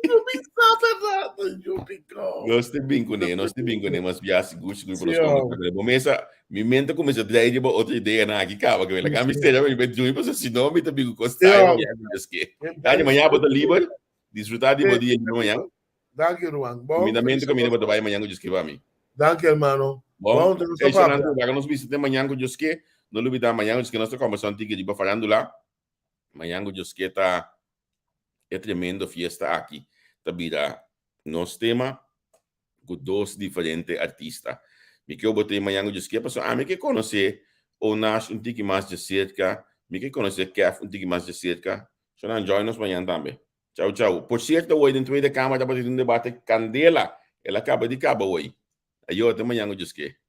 Yo mi sa verdad, yo mi go. Nos te bin kuné, nos te bin kuné, mas bia sigur, sigur por nos Sí, konta hombre. kuné. Bo mesa, mi mente kuminsá drei riba otro idea na aki kaba, ke mi laga mi stera, mi drumi pasobra si no mi ta bin ku kos Sí, tayo hombre. mañana, Dios ke. Dani, mañana bo ta liber, disfruta di bo Sí. dia di mañana. Danki, Ruan. Bon, Kumindamentu kaminda bo ta bai mañana ku Dios ke pa mi. Danki, hermano. Bon, Bon, te gusta ei, papia. Sonando, laga nos bisa te mañana ku Dios ke. No lubida mañana ku Dios ke nos ta kombersá un tiki riba farándula. Mañana ku Dios ke ta e tremendo fiesta aki ta bira nos tema. Ku dos diferente artista. Mi ke bo te mañan ku dje paso ami ke konosé Onash un tiki mas de cerca, mi ke konosé Kev un tiki mas de cerca. So nan join nos mañan tambe. Chau chau. Por cierto, hoy den Tweede Kamer tabata un debate candela. El a kaba di kaba hoy. Ayo, te mañan ku dje.